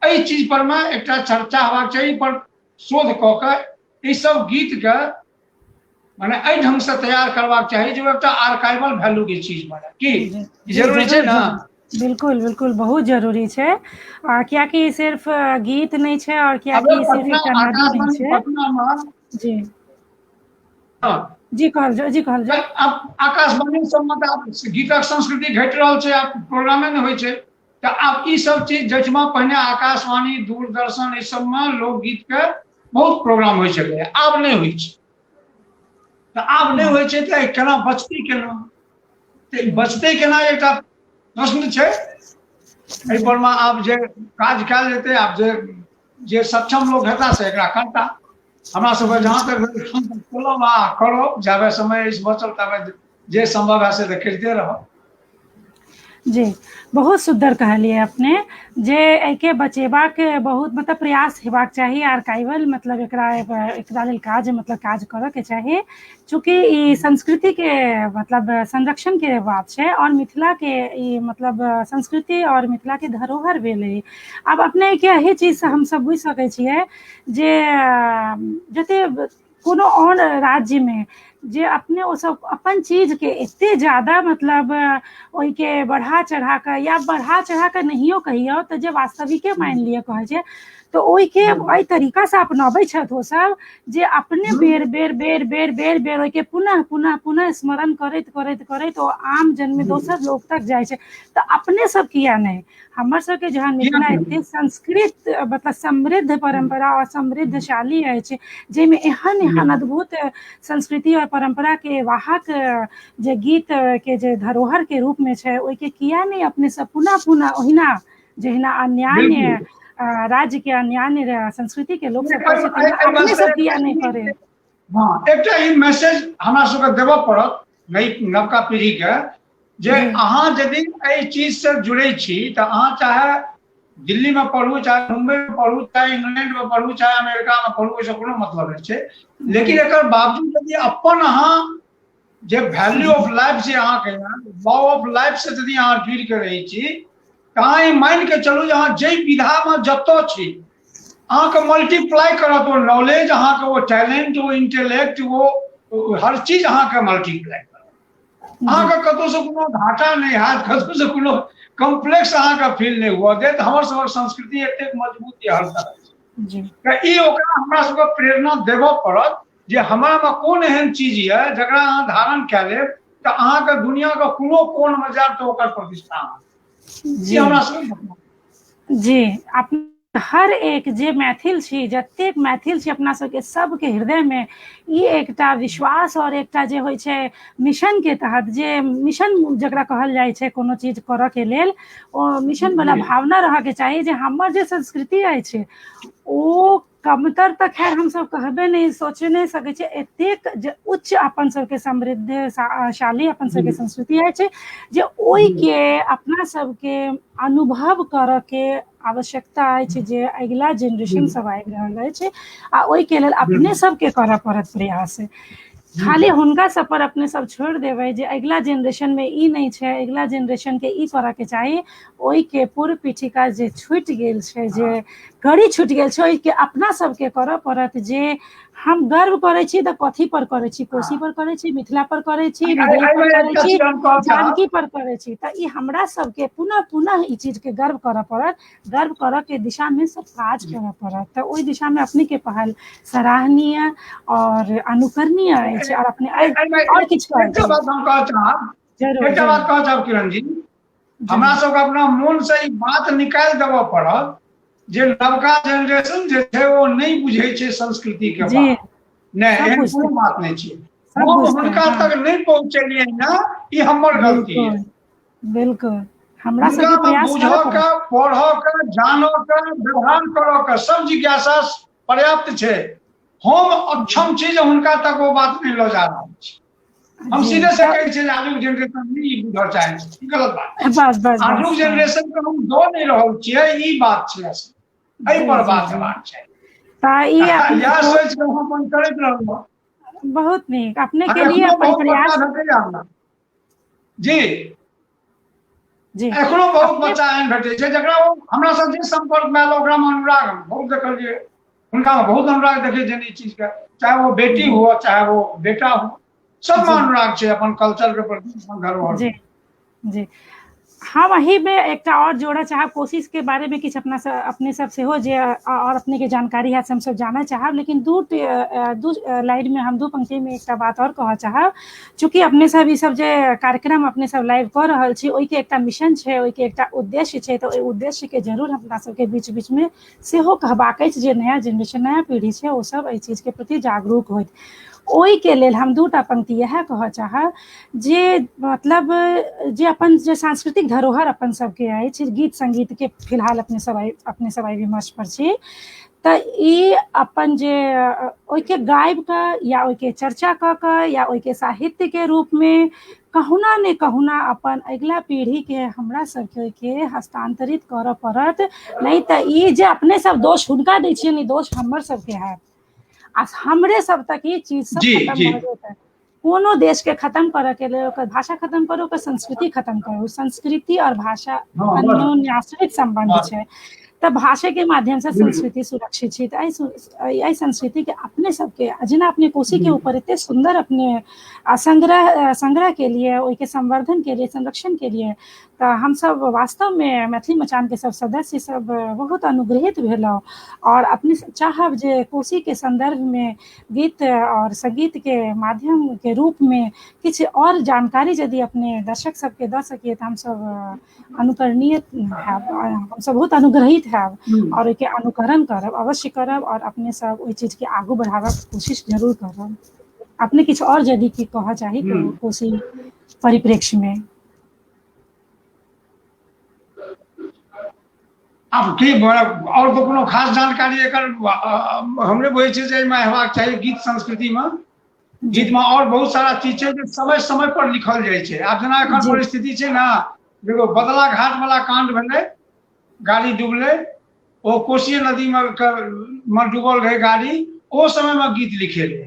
एहि चीज पर मे एकटा चर्चा हेबाक चाही। पर शोध कऽ के ई सब गीतके माने एहि ढंगसँ तैयार करबाक चाही जे एकटा आर्काइवल वैल्यू के चीज बने। की जरूरी छै ने? बिल्कुल बिल्कुल, बहुत जरूरी छै। आ कियाकि सिर्फ गीत नहि छै और कियाकि सिर्फ एकटा नदी नहि छै। जी जी, कहल जाउ जी, कहल जाउ। आब आकाशवाणी सबमे तऽ आब गीतक संस्कृति घटि रहल छै, आब प्रोग्रामे नहि होइ छै। तऽ आब ई सब चीज जाहिठमा पहिने आकाशवाणी दूरदर्शन ई सबमे लोकगीतके बहुत प्रोग्राम होइ छलै, आब नहि होइ छै। तऽ आब नहि होइ छै तऽ केना बचतै, केना तऽ बचतै केना, एकटा प्रश्न छै। एहि पर मे आब जे काज कयल जेतै, आब जे जे सक्षम लोक हेता से एकरा करता। हमरा सबके जहाँ तक चलब आ करब, जाबे समय अछि बचल ताबे जे सम्भव है से तऽ करिते रहब। जी, बहुत सुन्दर कहलियै अपने जे एहिके बचेबाक बहुत मतलब प्रयास हेबाक चाही, आर्काइवल मतलब एकरा एकरा लेल काज मतलब काज करऽ के चाही। चूँकि ई संस्कृति के मतलब संरक्षण के बात छै और मिथिला के ई मतलब संस्कृति और मिथिला के धरोहर भेलै। आब अपने के एहि चीज से हमसब बुझि सकै छियै जे जते कोनो आओर राज्यमे जे अपने ओसभ अपन चीजके एते जादा मतलब ओहिके बढ़ा चढ़ा कऽ या बढ़ा चढ़ा कऽ नहियो कहियौ तऽ जे वास्तविके मानि लिअ कहै छै, तऽ ओहिके एहि तरीकासँ अपनाबै छथि ओसभ जे अपने बेर बेर बेर बेर बेर बेर ओहिके पुनः पुनः पुनः स्मरण करैत करैत करैत ओ आम जनमे दोसर लोक तक जाइ छै। तऽ अपने सब किया नहि, हमर सबके जहन मिथिला एते संस्कृत मतलब समृद्ध परम्परा और समृद्धशाली अछि, जाहिमे एहन एहन अद्भुत संस्कृति और परम्परा के वाहक जे गीत के जे धरोहर के रूप में छै, ओहिके किया नहि अपने सब पुनः पुनः ओहिना जहिना अन्यान्य राज्य के अन्यान्य संस्कृति के लोक सब करै छै, अपने सब किया नहि करै। हँ, एकटा ई मैसेज हमरा सबके देबऽ पड़त नई नवका पीढ़ी के जे अहाँ यदि एहि चीजसँ जुड़ै छी तऽ अहाँ चाहे दिल्लीमे पढ़ू, चाहे मुम्बईमे पढ़ू, चाहे इंग्लैंडमे पढ़ू, चाहे अमेरिकामे पढ़ू, ओहिसँ कोनो मतलब नहि छै। लेकिन एकर बावजूद यदि अपन अहाँ जे वैल्यू ऑफ लाइफ छै अहाँके, लॉ ऑफ लाइफ से यदि अहाँ जुड़ि के रहै छी तऽ अहाँ ई मानि के चलू जे अहाँ जाहि विधामे जतऽ छी अहाँके मल्टीप्लाई करत ओ नॉलेज, अहाँके ओ टैलेंट, ओ इंटेलेक्ट, ओ हर चीज अहाँके मल्टीप्लाई करत। अहाँके कतहुसँ कोनो घाटा नहि हैत, कतहुसँ कोनो कॉम्प्लेक्स अहाँके फील नहि हुअ देत। हमर सबक संस्कृति एतेक मजबूत यऽ हर तरह तऽ ई ओकरा हमरा सबके प्रेरणा देबऽ पड़त जे हमरामे कोन एहन चीज यऽ जकरा अहाँ धारण कए लेब तऽ अहाँके दुनिआके कोनो कोनमे जायब तऽ ओकर प्रतिष्ठा जी हमरा सबके जी। हर एक जे मैथिल छी, जतेक मैथिल छी अपना सबके सबके हृदयमे ई एकटा विश्वास और एकटा जे होइ छै मिशन के तहत, जे मिशन जकरा कहल जाइ छै कोनो चीज करऽ के लेल, ओ मिशन वाला भावना रहऽ के चाही जे हमर जे संस्कृति अछि ओ कमतर तऽ खैर हमसब कहबे नहि सोच नहि सकै छियै, एतेक जे उच्च अपन सबके समृद्धशाली अपन सबके संस्कृति अछि जे ओहिके अपना सबके अनुभव करऽ के आवश्यकता अछि जे अगिला जेनरेशन सब आबि रहल अछि आ ओहिके लेल अपने सबके करऽ पड़त प्रयास। खाली हुनका सब पर अपने सब छोड़ि देबै जे अगिला जेनरेशन मे ई नहि छै, अगिला जेनरेशन के ई करऽ के चाही, ओहिके पूर्व पीठिका जे छुटि गेल छै, जे कड़ी छुटि गेल छै, ओहिके अपना सबके करऽ पड़त जे हम गर्व करै छी तऽ कथी पर करै छी, कोसी पर करै छी, मिथिला पर करै छी, विदेह पर करै छी, जानकी पर करै छी। तऽ ई हमरा सबके पुनः पुनः ई चीज के गर्व करऽ पड़त, गर्व करऽ के दिशा मे सब काज करऽ पड़त। तऽ ओहि दिशा मे अपने के पहल सराहनीय और अनुकरणीय अछि। और अपने और किछु एकटा बात हम कहऽ चाहब, एकटा बात कहऽ चाहब किरण जी, हमरा सबके अपना मोन से ई बात निकालि देबऽ पड़त जे नवका जेनरेशन जे छै ओ नहि बुझै छै संस्कृति के बात। नहि, एहन कोनो बात नहि छै। हम हुनका तक नहि पहुँचेलियै ने, ई हमर गलती है। बिल्कुल, हमरा सबके प्रयास बुझऽ के, पढ़ऽ के, जानऽ के, व्यवहार करऽ के सब जिज्ञासा पर्याप्त छै। हम अक्षम छी जे हुनका तक ओ बात नहि लऽ जा रहल छी। हम सीधे से कहै छियै जे आजुक जेनरेशन नहि ई बुझऽ चाहै छै, ई गलत बात छै। बस बस, आजुक जेनरेशन के हम दऽ नहि रहल छियै, ई बात छै असल, एहि पर बात हेबाक चाही। तऽ ई इएह सोचि कऽ हम अपन करैत रहलहुँ। बहुत नीक, अपने के लिए अपन प्रयास जी जी। एखनो बहुत बच्चा एहन भेटै छै जकरा ओ हमरा सब जे सम्पर्कमे आयल ओकरामे अनुराग हम बहुत देखलियै, हुनकामे बहुत अनुराग देखै छियनि ई चीजके, चाहे वो बेटी हुअ चाहे वो बेटा हो, सबमे अनुराग छै अपन कल्चरके प्रति, अपन धरोहर। जी जी, हम एहिमे एकटा आओर जोड़ऽ चाहब कोशिश के बारेमे किछु अपना सब अपने सब सेहो जे आओर अपनेके जानकारी हैत से हमसब जानऽ चाहब, लेकिन दू लाइनमे हम दू पंक्तिमे एकटा बात आओर कहऽ चाहब। चूँकि अपने सब ई सब जे कार्यक्रम अपने सब लाइव कऽ रहल छी ओहिके एकटा मिशन छै, ओहिके एकटा उद्देश्य छै, तऽ ओहि उद्देश्यके जरूर अपना सबके बीच बीचमे सेहो कहबाक अछि जे नया जेनरेशन नया पीढ़ी छै ओ सब एहि चीजके प्रति जागरूक होथि। ओहिके लेल हम दूटा पंक्ति इएह कहऽ चाहब जे मतलब जे अपन जे सांस्कृतिक धरोहर अपन सबके अछि गीत संगीतके, फिलहाल अपने सब आइ विमर्श पर छी, तऽ ई अपन जे ओहिके गाबि कऽ या ओहिके चर्चा कऽ कऽ या ओहिके साहित्यके रूपमे कहुना ने कहुना अपन अगिला पीढ़ीके हमरा सबके ओहिके हस्तान्तरित करऽ पड़त, नहि तऽ ई जे अपने सब दोष हुनका दै छियनि, ई दोष हमर सबके हैत आ हमरे सब तक ई चीज सब खतम भऽ जेतै। कोनो देश के खतम करऽ के लेल ओकर भाषा खतम करू, ओकर संस्कृति खतम करू। संस्कृति और भाषा अन्योन्याश्रित सम्बन्ध छै, तऽ भाषा के माध्यम से संस्कृति सुरक्षित छै। तऽ एहि संस्कृति के अपने सबके, जेना अपने कोसी के ऊपर एते सुन्दर अपने संग्रह के लिए, ओहिके संवर्धन के लिए, संरक्षण के लिए, तऽ हमसब वास्तवमे मैथिली मचानके सब सदस्य सब बहुत अनुग्रहित भेलहुँ आओर अपने चाहब जे कोसीके सन्दर्भमे गीत आओर सङ्गीतके माध्यमके रूपमे किछु आओर जानकारी यदि अपने दर्शक सबके दऽ सकिए तऽ हमसब अनुकरणीय हैब, हमसब बहुत अनुग्रहित हैब आओर ओहिके अनुकरण करब, अवश्य करब आओर अपने सब ओहि चीजके आगू बढ़ाबऽके कोशिश जरूर करब। अपने किछु आओर यदि की कहऽ चाही तऽ कोसी परिप्रेक्ष्यमे। आब की आओर तऽ कोनो खास जानकारी एकर हमरे बुझै छियै जे एहिमे हेबाक चाही। गीत संस्कृतिमे, गीतमे आओर बहुत सारा चीज छै जे समय समय पर लिखल जाइ छै। आब जेना एखन परिस्थिति छै ने, देखो बदला घाट वाला कांड भेलै, गाड़ी डूबलै, ओ कोसी नदीमे मे डूबल रहै गाड़ी, ओ समयमे गीत लिखेलै।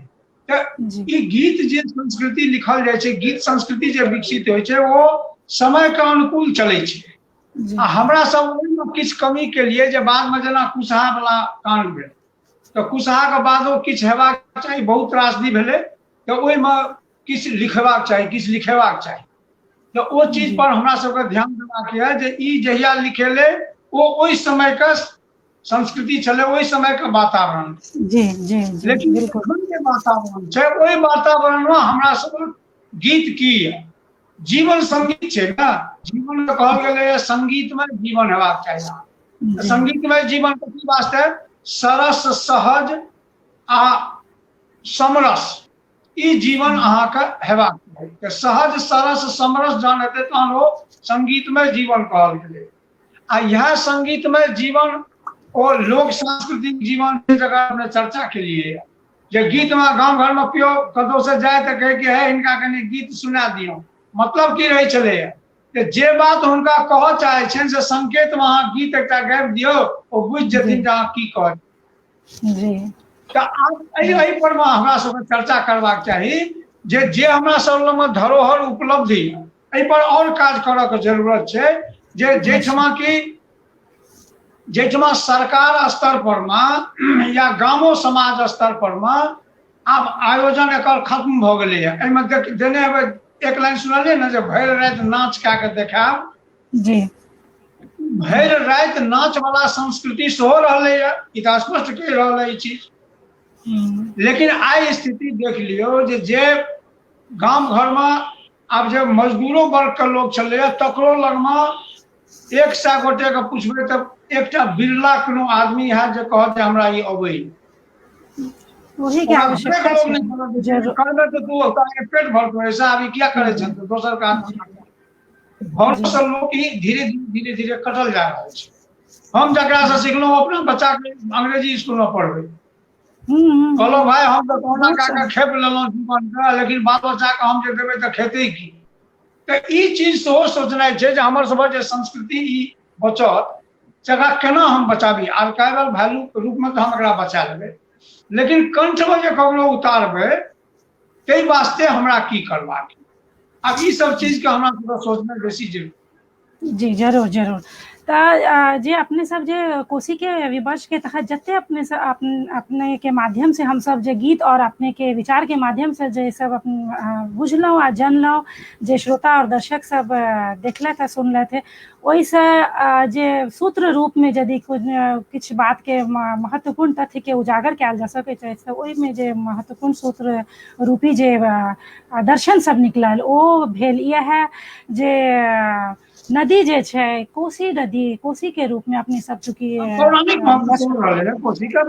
तऽ ई गीत जे संस्कृति लिखल जाइ छै, गीत संस्कृति जे विकसित होइ छै, ओ समयके अनुकूल चलै छै। आ हमरा सब ओहिमे किछु कमी केलियै जे बादमे जेना कुशहा वाला कांड भेल, तऽ कुशहाके बादो किछु हेबाक चाही, बहुत त्रासदी भेलै, तऽ ओहिमे किछु लिखेबाक चाही, किछु लिखेबाक चाही। तऽ ओ चीज पर हमरा सबके ध्यान देबाक यऽ जे ई जहिया लिखेलै ओ ओहि समयके संस्कृति छलै, ओहि समयके वातावरण। जी जी जी लेकिन एखन जे वातावरण छै ओहि वातावरणमे हमरा सबक गीत की यऽ? जीवन संगीत छै ने। जीवन कहल गेलैए संगीतमे जीवन हेबाक चाही। संगीतमे जीवन कथी वास्ते? सरस, सहज आ समरस ई जीवन अहाँके हेबाक चाही। तऽ सहज, सरस, समरस जहन हेतै तहन ओ संगीतमय जीवन कहल गेलै। आ इएह संगीतमय जीवन ओ लोक सांस्कृतिक जीवन जकर अपने चर्चा केलिए जे गीतमे गाँव घरमे केओ कतहु से जाय तऽ कहै कि हे हिनका कनि गीत सुना दियौ। मतलब की रहै छलैए जे जे बात हुनका कहऽ चाहै छनि से संकेतमे अहाँ गीत एकटा गाबि दियौ, ओ बुझि जेथिन जे अहाँ की कहै। जी। तऽ आब एहि एहि पर मे हमरा सबके चर्चा करबाक चाही जे जे हमरा सब लगमे धरोहर उपलब्धि एहि पर आओर काज करऽ के जरूरत छै जे जाहिठमा कि जाहिठमा सरकार स्तर पर मे या गामो समाज स्तर पर मे आब आयोजन एकर खत्म भऽ गेलैए। एहिमे देख देने हेबै, एक लाइन सुनलियै ने जे भरि राति नाच कए कऽ देखायब। जी। भरि राति नाच वाला संस्कृति सेहो रहलैए, ई तऽ स्पष्ट कहि रहल है ई चीज। लेकिन आइ स्थिति देख लियौ जे जे गाम घरमे आब जे मजदूरो वर्गके लोक छलैए तकरो लगमे 100 गोटेके पुछबै तऽ एकटा बिरला कोनो आदमी हैत जे कहत जे हमरा ई अबैए। ओही के आवश्यकता छै। करबै तऽ तू पेट भरतौ, ऐसा अभी किया करै छह दोसर काज? घरसँ लोक ई धीरे धीरे धीरे धीरे कटल जा रहल छै। हम जकरासँ सिखलहुँ अपना बच्चाके अंग्रेजी स्कूलमे पढ़बै कहलहुँ, भाय हम तऽ कहुना कए कऽ खेप लेलहुँ जीवनके, लेकिन बाल बच्चाके हम जे देबै तऽ खेतै की? तऽ ई चीज सेहो सोचनाइ छै जे हमर सभक जे संस्कृति ई बचत, एकरा केना हम बचाबी। आर्काइवल वैल्यू रूपमे तऽ हम एकरा बचा लेबै, लेकिन कंठमे जे ककरो उतारबै ताहि वास्ते हमरा की करबाक? आब ई सब चीजके हमरा सबके सोचनाइ बेसी जरूरी। जी जरूर जरूर। तऽ जे अपने सब जे कोसी के विमर्श के तहत जते अपने सब अपने के माध्यम से हम सब जे गीत और अपने के विचार के माध्यम से जे सब बुझलहुँ आ जानलहुँ, जे श्रोता और दर्शक सब देखलथि आ सुनलथि, ओहिसँ जे सूत्र रूपमे यदि किछु बातके महत्वपूर्ण तथ्यके उजागर कयल जा सकैत अछि, तऽ ओहिमे जे महत्वपूर्ण सूत्र रूपी जे दर्शन सब निकलल ओ भेल इएह जे नदी जे छै कोसी नदी, कोसी के रूप में अपने सब चूँकि पौराणिक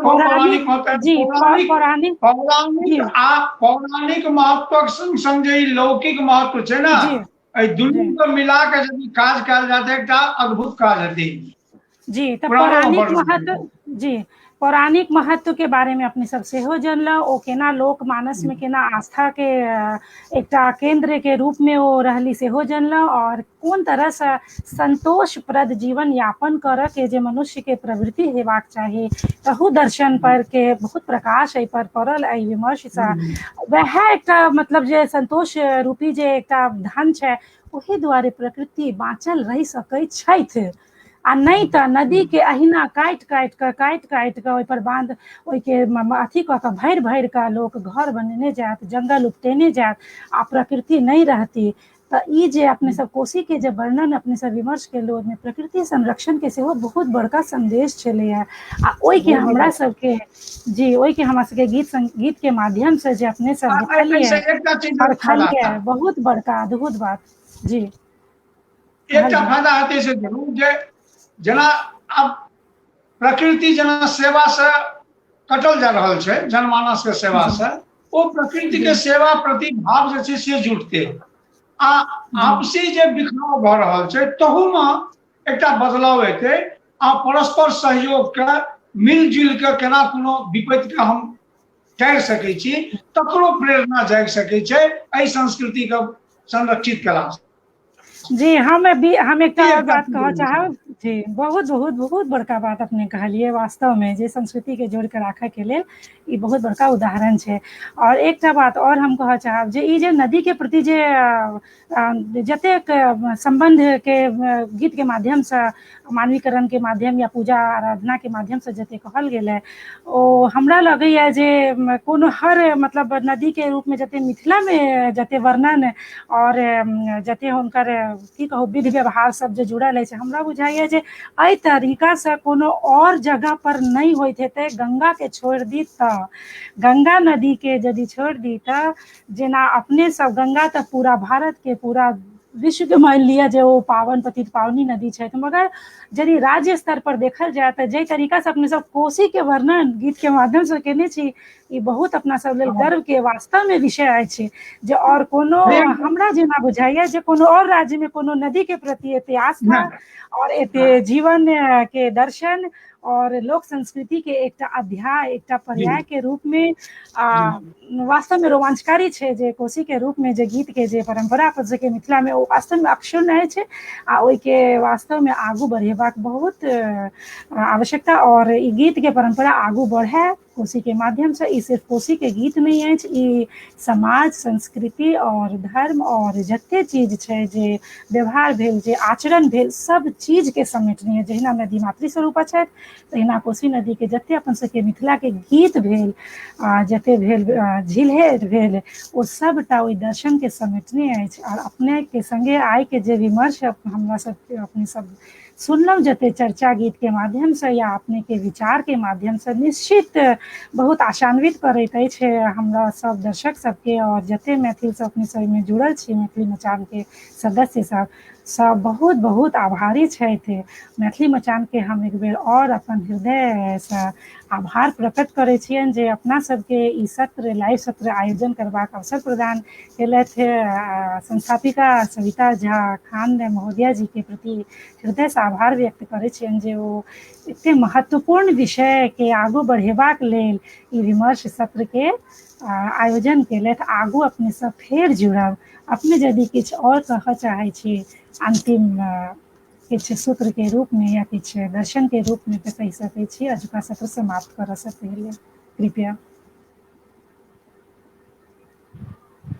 पौराणिक जी पौराणिक पौराणिक आ पौराणिक महत्वक संग संग जे लौकिक महत्व छै ने, एहि दुनू के मिला के यदि काज कयल जाय तऽ एकटा अद्भुत काज हेतै। जी, तऽ पौराणिक महत्व जी, पौराणिक महत्व के बारे में अपने सब सेहो जनलहुँ, ओ केना लोक मानस में केना आस्था के एकटा केंद्र के रूप में ओ रहली सेहो जनलहुँ, और कोन तरह से संतोषप्रद जीवन यापन करऽ के जे मनुष्य के प्रवृत्ति हेबाक चाही तहु दर्शन पर के बहुत प्रकाश एहि पर पड़ल एहि विमर्श सँ। वएह एकटा मतलब जे संतोष रूपी जे एकटा धन छै ओहि दुआरे प्रकृति बाँचल रहि सकै छथि, आ नहि तऽ नदी के अहिना काटि काटि कऽ काटि काटि कऽ ओहिपर बाँध ओहिके अथी कऽ कऽ भरि भरि कऽ लोक घर बनेने जायत, जंगल उपटेने जायत आ प्रकृति नहि रहती। तऽ ई जे अपने सब कोसी के जे वर्णन अपने सब विमर्श केलहुँ ओहिमे प्रकृति संरक्षण के सेहो बहुत बड़का संदेश छलैया, आ ओहिके हमरा सबके जी ओहिके हमरा सबके गीत गीत के माध्यम से जे अपने सब देखलियै परखलियै, बहुत बड़का अद्भुत बात। जी एकटा फायदा हेतै से जरूर जे जेना आब प्रकृति जेना सेवा से कटल जा रहल छै, जनमानस के सेवा से, ओ प्रकृति के सेवा प्रति भाव जे छै से जुटते, आ आपसी जे बिखराव भऽ रहल छै तहूमे एकटा बदलाव एतै, आ परस्पर सहयोग के मिलजुल के केना कोनो विपत्ति के हम टारि सकै छी तकरो प्रेरणा जागि सकै छै एहि संस्कृति के संरक्षित केला। जी हम भी हम एकटा और बात कहऽ चाहब जी, बहुत बहुत बहुत बड़का बात अपने कहलियै, वास्तव में जे संस्कृति के जोड़ के राखऽ के लेल ई बहुत बड़का उदाहरण छै। और एकटा बात और हम कहऽ चाहब जे ई जे नदी के प्रति जे जतेक सम्बन्ध के गीत के माध्यम से मानवीकरण के माध्यम या पूजा आराधना के माध्यम से जते कहल गेल है, ओ हमरा लगैया जे कोनो हर मतलब नदी के रूप में जते मिथिला में जते वर्णन और जते हुनकर की कहू विधि व्यवहार सब जे जुड़ल अछि, हमरा बुझाइया जे एहि तरीका से कोनो और जगह पर नहि होइत हेतै। गंगा के छोड़ि दी तऽ, गंगा नदी के यदि छोड़ि दी तऽ, जेना अपने सब गंगा तऽ पूरा भारत के पूरा विश्व के मानि लिअ जे ओ पावन पतित पावनी नदी छथि, मगर यदि राज्य स्तर पर देखल जाय तऽ जाहि तरीका से अपने सब कोसी के वर्णन गीत के माध्यम से केने छी, ई बहुत अपना सब लेल गर्व के वास्तव में विषय अछि जे और कोनो हमरा जेना बुझाइया जे कोनो और राज्य में कोनो नदी के प्रति एते आस्था और एते जीवन के दर्शन और लोक संस्कृति के एकटा अध्याय एकटा पर्याय के रूप में वास्तव में रोमांचकारी छै जे कोसी के रूप में जे गीत के जे परंपरा अपन सबके मिथिला में ओ वास्तव में अक्षुण्ण अछि, आ ओहि के वास्तव में आगू बढ़ेबाक बहुत आवश्यकता, और ई गीत के परंपरा आगू बढ़े कोसी के माध्यम से। ई सिर्फ कोसी के गीत नहीं अछि, ई समाज संस्कृति और धर्म और जते चीज छै जे व्यवहार भेल जे आचरण भेल सब चीज के समेटने है। जहिना नदी मातृ स्वरूपा छथि तहिना कोसी नदी के जते अपन सबके मिथिला के गीत भेल, जते भेल झिलहे भेल, ओ सबटा ओहि दर्शन के समेटने अछि। और अपने के संगे आइ के जे विमर्श हमरा सबके अपने सब सुनलहुँ जते चर्चा गीत के माध्यम से या अपने के विचार के माध्यम से, निश्चित बहुत आशान्वित करैत अछि हमरा सब दर्शक सबके, और जते मैथिल सब अपने सब में जुड़ल छी मैथिली मचान के सदस्य सब, सब बहुत बहुत आभारी छथि। मैथिली मचान के हम एक बेर और अपन हृदय से आभार प्रकट करै छियनि जे अपना सबके ई सत्र लाइव सत्र आयोजन करबाक अवसर प्रदान केलथि। संस्थापिका सविता झा खान महोदया जी के प्रति हृदय से आभार व्यक्त करै छियनि जे ओ एते महत्वपूर्ण विषय के आगू बढ़ेबाक लेल ई विमर्श सत्र के आयोजन केलथि। आगू अपने सब फेर जुड़ब। अपने यदि किछु और कहऽ चाहै छी अंतिम किछु सूत्र के रूप में या किछु दर्शन के रूप में तऽ कहि सकै छी अजुका सत्र समाप्त करऽ से पहिले, कृपया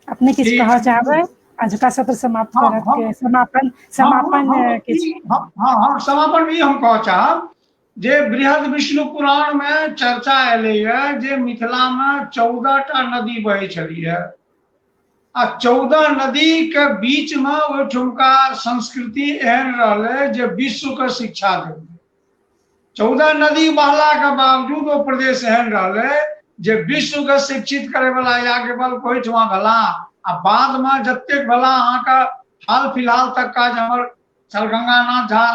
अपने किछु कहऽ चाहबै अजुका सत्र समाप्त करऽ के समापन समापन किछु? हाँ, समापन भी हम कहऽ चाहब जे बृहद विष्णु पुराण में चर्चा एलैया जे मिथिला में 14 टा नदी बहै छलैया, आ 14 नदी के बीच में ओहिठुमका संस्कृति एहन रहलै जे विश्व के शिक्षा देलकै। 14 नदी बहला के बावजूद ओ प्रदेश एहन रहलै जे विश्व के शिक्षित करे वाला याज्ञवल्क्य ओहिठुमा भेला, आ बाद में जतेक भेला अहाँके हाल फिलहाल तक का जे हमर सर गंगानाथ झा,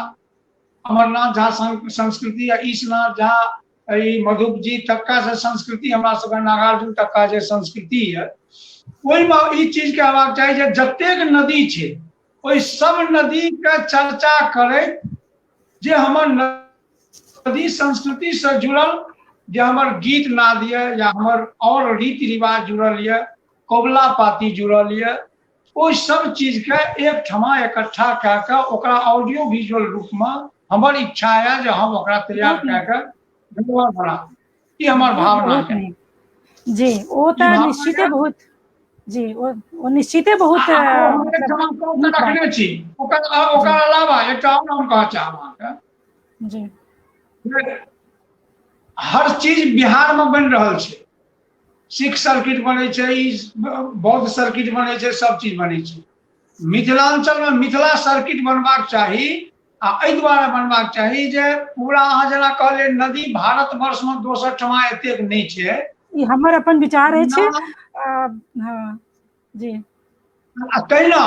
अमरनाथ झा संस्कृति या ईशनाथ झा, ई मधुप जी तक्का से संस्कृति हमरा सबके नागार्जुन तक्का जे संस्कृति है, ओहिमे ई चीज के हेबाक चाही जे जतेक नदी छै ओहि सब नदी के चर्चा करैत जे हमर नदी संस्कृति से जुड़ल जे हमर गीत नाद यऽ या हमर आओर रीति रिवाज जुड़ल यऽ, कबुला पाती जुड़ल यऽ, ओहि सब चीजके एकठमा इकट्ठा कए कऽ ओकरा ऑडियो विजुअल रूपमे हमर इच्छा यऽ जे हम ओकरा तैयार बहुत कए नीक। कऽ बना ई हमर बहुत भावना बहुत यऽ। नीक। जी, ओ ई तऽ भावना निश्चिते यऽ। बहुत जी, ओ निश्चिते आ बहुत ओ हम मतलब एकठमा कऽ नीक बात। रखने छी। ओकर जी। ओकर अलावा एकटा आओर हम कहऽ चाहब अहाँके जी। जे हर चीज बिहारमे बनि रहल छै। सिख सर्किट बनै छै, ई बौद्ध सर्किट बनै छै, सब चीज बनै छै। मिथिलाञ्चलमे मिथिला सर्किट बनबाक चाही आ एहि दुआरे बनबाक चाही जे पूरा अहाँ जेना कहलियै नदी भारतवर्षमे दोसर ठमा एतेक नहि छै। ई हमर अपन विचार अछि। हँ, जी। आ तहिना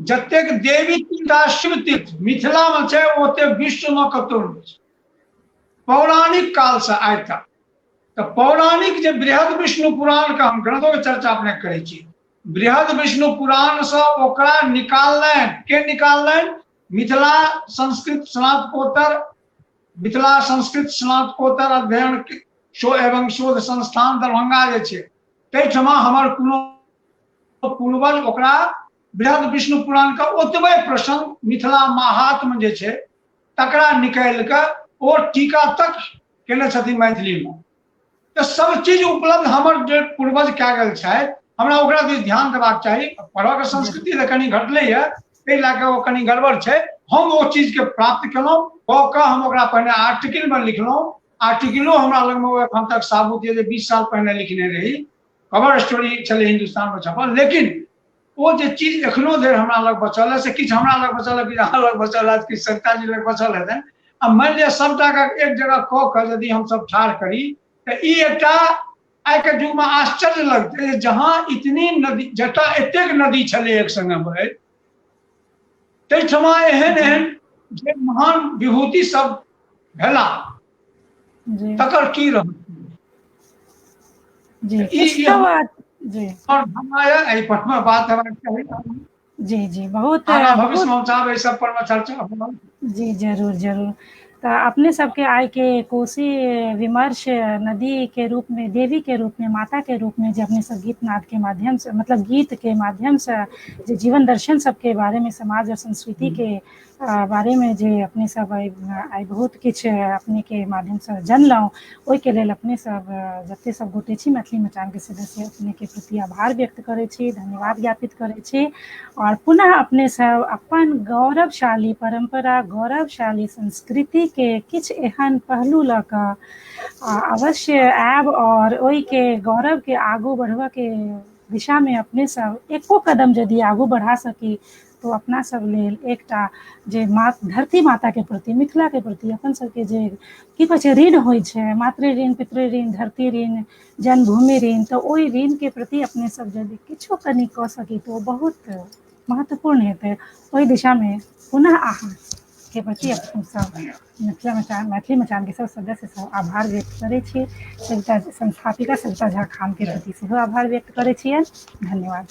जतेक देवी तीर्थ आ शिव तीर्थ मिथिलामे छै ओतेक विश्वमे कतहु नहि छै, पौराणिक कालसँ आइ तक। तऽ पौराणिक जे बृहद विष्णु पुराणके हम ग्रंथोके चर्चा अपने करै छी, बृहद विष्णु पुराणसँ ओकरा निकाललनि। के निकाललनि? मिथिला संस्कृत स्नातकोत्तर, मिथिला संस्कृत स्नातकोत्तर अध्ययन शो एवं शोध संस्थान दरभंगा जे छै ताहिठमा हमर कोनो पूर्वज ओकरा बृहद विष्णु पुराणके ओतबे प्रसंग मिथिला महात्म जे छै तकरा निकालि कऽ ओ टीका तक केने छथिन मैथिलीमे। तऽ सब चीज उपलब्ध हमर जे पूर्वज कए गेल छथि, हमरा ओकरा दिस ध्यान देबाक चाही। पढ़ऽके संस्कृति तऽ कनि घटलैए, ताहि लए कऽ ओ कनि गड़बड़ छै। हम ओ चीजके प्राप्त केलहुँ, कऽ कऽ हम ओकरा पहिने आर्टिकलमे लिखलहुँ। आर्टिकलो हमरा लगमे ओ एखन तक साबुत यऽ जे 20 साल पहिने लिखने रही, कवर स्टोरी छलै हिन्दुस्तानमे छपल। लेकिन ओ जे चीज एखनो धरि हमरा लग बचल है, से किछु हमरा लग बचल है, किछु अहाँ लग बचल है, किछु सरिता जी लग बचल हेतनि। आ मानि लिअ सबटाके एक जगह कऽ कऽ यदि हमसब ठाढ़ करी तऽ ई एकटा आइके युगमे आश्चर्य लगतै जे जहाँ इतनी नदी, जतऽ एतेक नदी छलै एक संगे बहैत, ताहिठमा एहन जी। एहन जे महान विभूति सब भेला जी। तकर की रहल। जी, ई किछु ई तऽ हमर बात जी। भावना यऽ, एहि पर मे बात हेबाक चाही। जी, जी, बहुत आगाँ भविष्यमे बहुत हम चाहब एहि सब पर मे चर्चा हो। जी, जरूर, जरूर। तऽ अपने सबके आइके कोसी विमर्श नदी के रूप में, देवी के रूप में, माता के रूप में जे अपने सब गीत नाद के माध्यम से, मतलब गीत के माध्यम से जे जीवन दर्शन सबके बारे में, समाज और संस्कृति के बारे में जे अपने सब आइ बहुत किछु अपने के माध्यम से जनलहुँ, ओहिके लेल अपने सब जते सब गोटे छी मैथिली मचान के सदस्य, अपने के प्रति आभार व्यक्त करै छी, धन्यवाद ज्ञापित करै छी। और पुनः अपने सब अपन गौरवशाली परम्परा, गौरवशाली संस्कृति के किछु एहन पहलू लऽ कऽ अवश्य आयब और ओहिके गौरव के आगू बढ़बऽ के दिशा में अपने सब एको कदम यदि आगू बढ़ा सकी तो अपना सब लेल एकटा जे धरती माता के प्रति, मिथिला के प्रति अपन सबके जे की कहै छै ऋण होइ छै, मातृ ऋण, पितृ ऋण, धरती ऋण, जन्मभूमि ऋण, तऽ ओहि ऋण के प्रति अपने सब यदि किछो कनि कऽ सकी तऽ ओ बहुत महत्वपूर्ण हेतै। ओहि दिशा में पुनः अहाँ के प्रति अपन सब मिथिला मचान, मैथिली मचान के सब सदस्य सब आभार व्यक्त करै छी। सरिता संस्थापिका सरिता झा खान के प्रति सेहो आभार व्यक्त करै छियनि। धन्यवाद।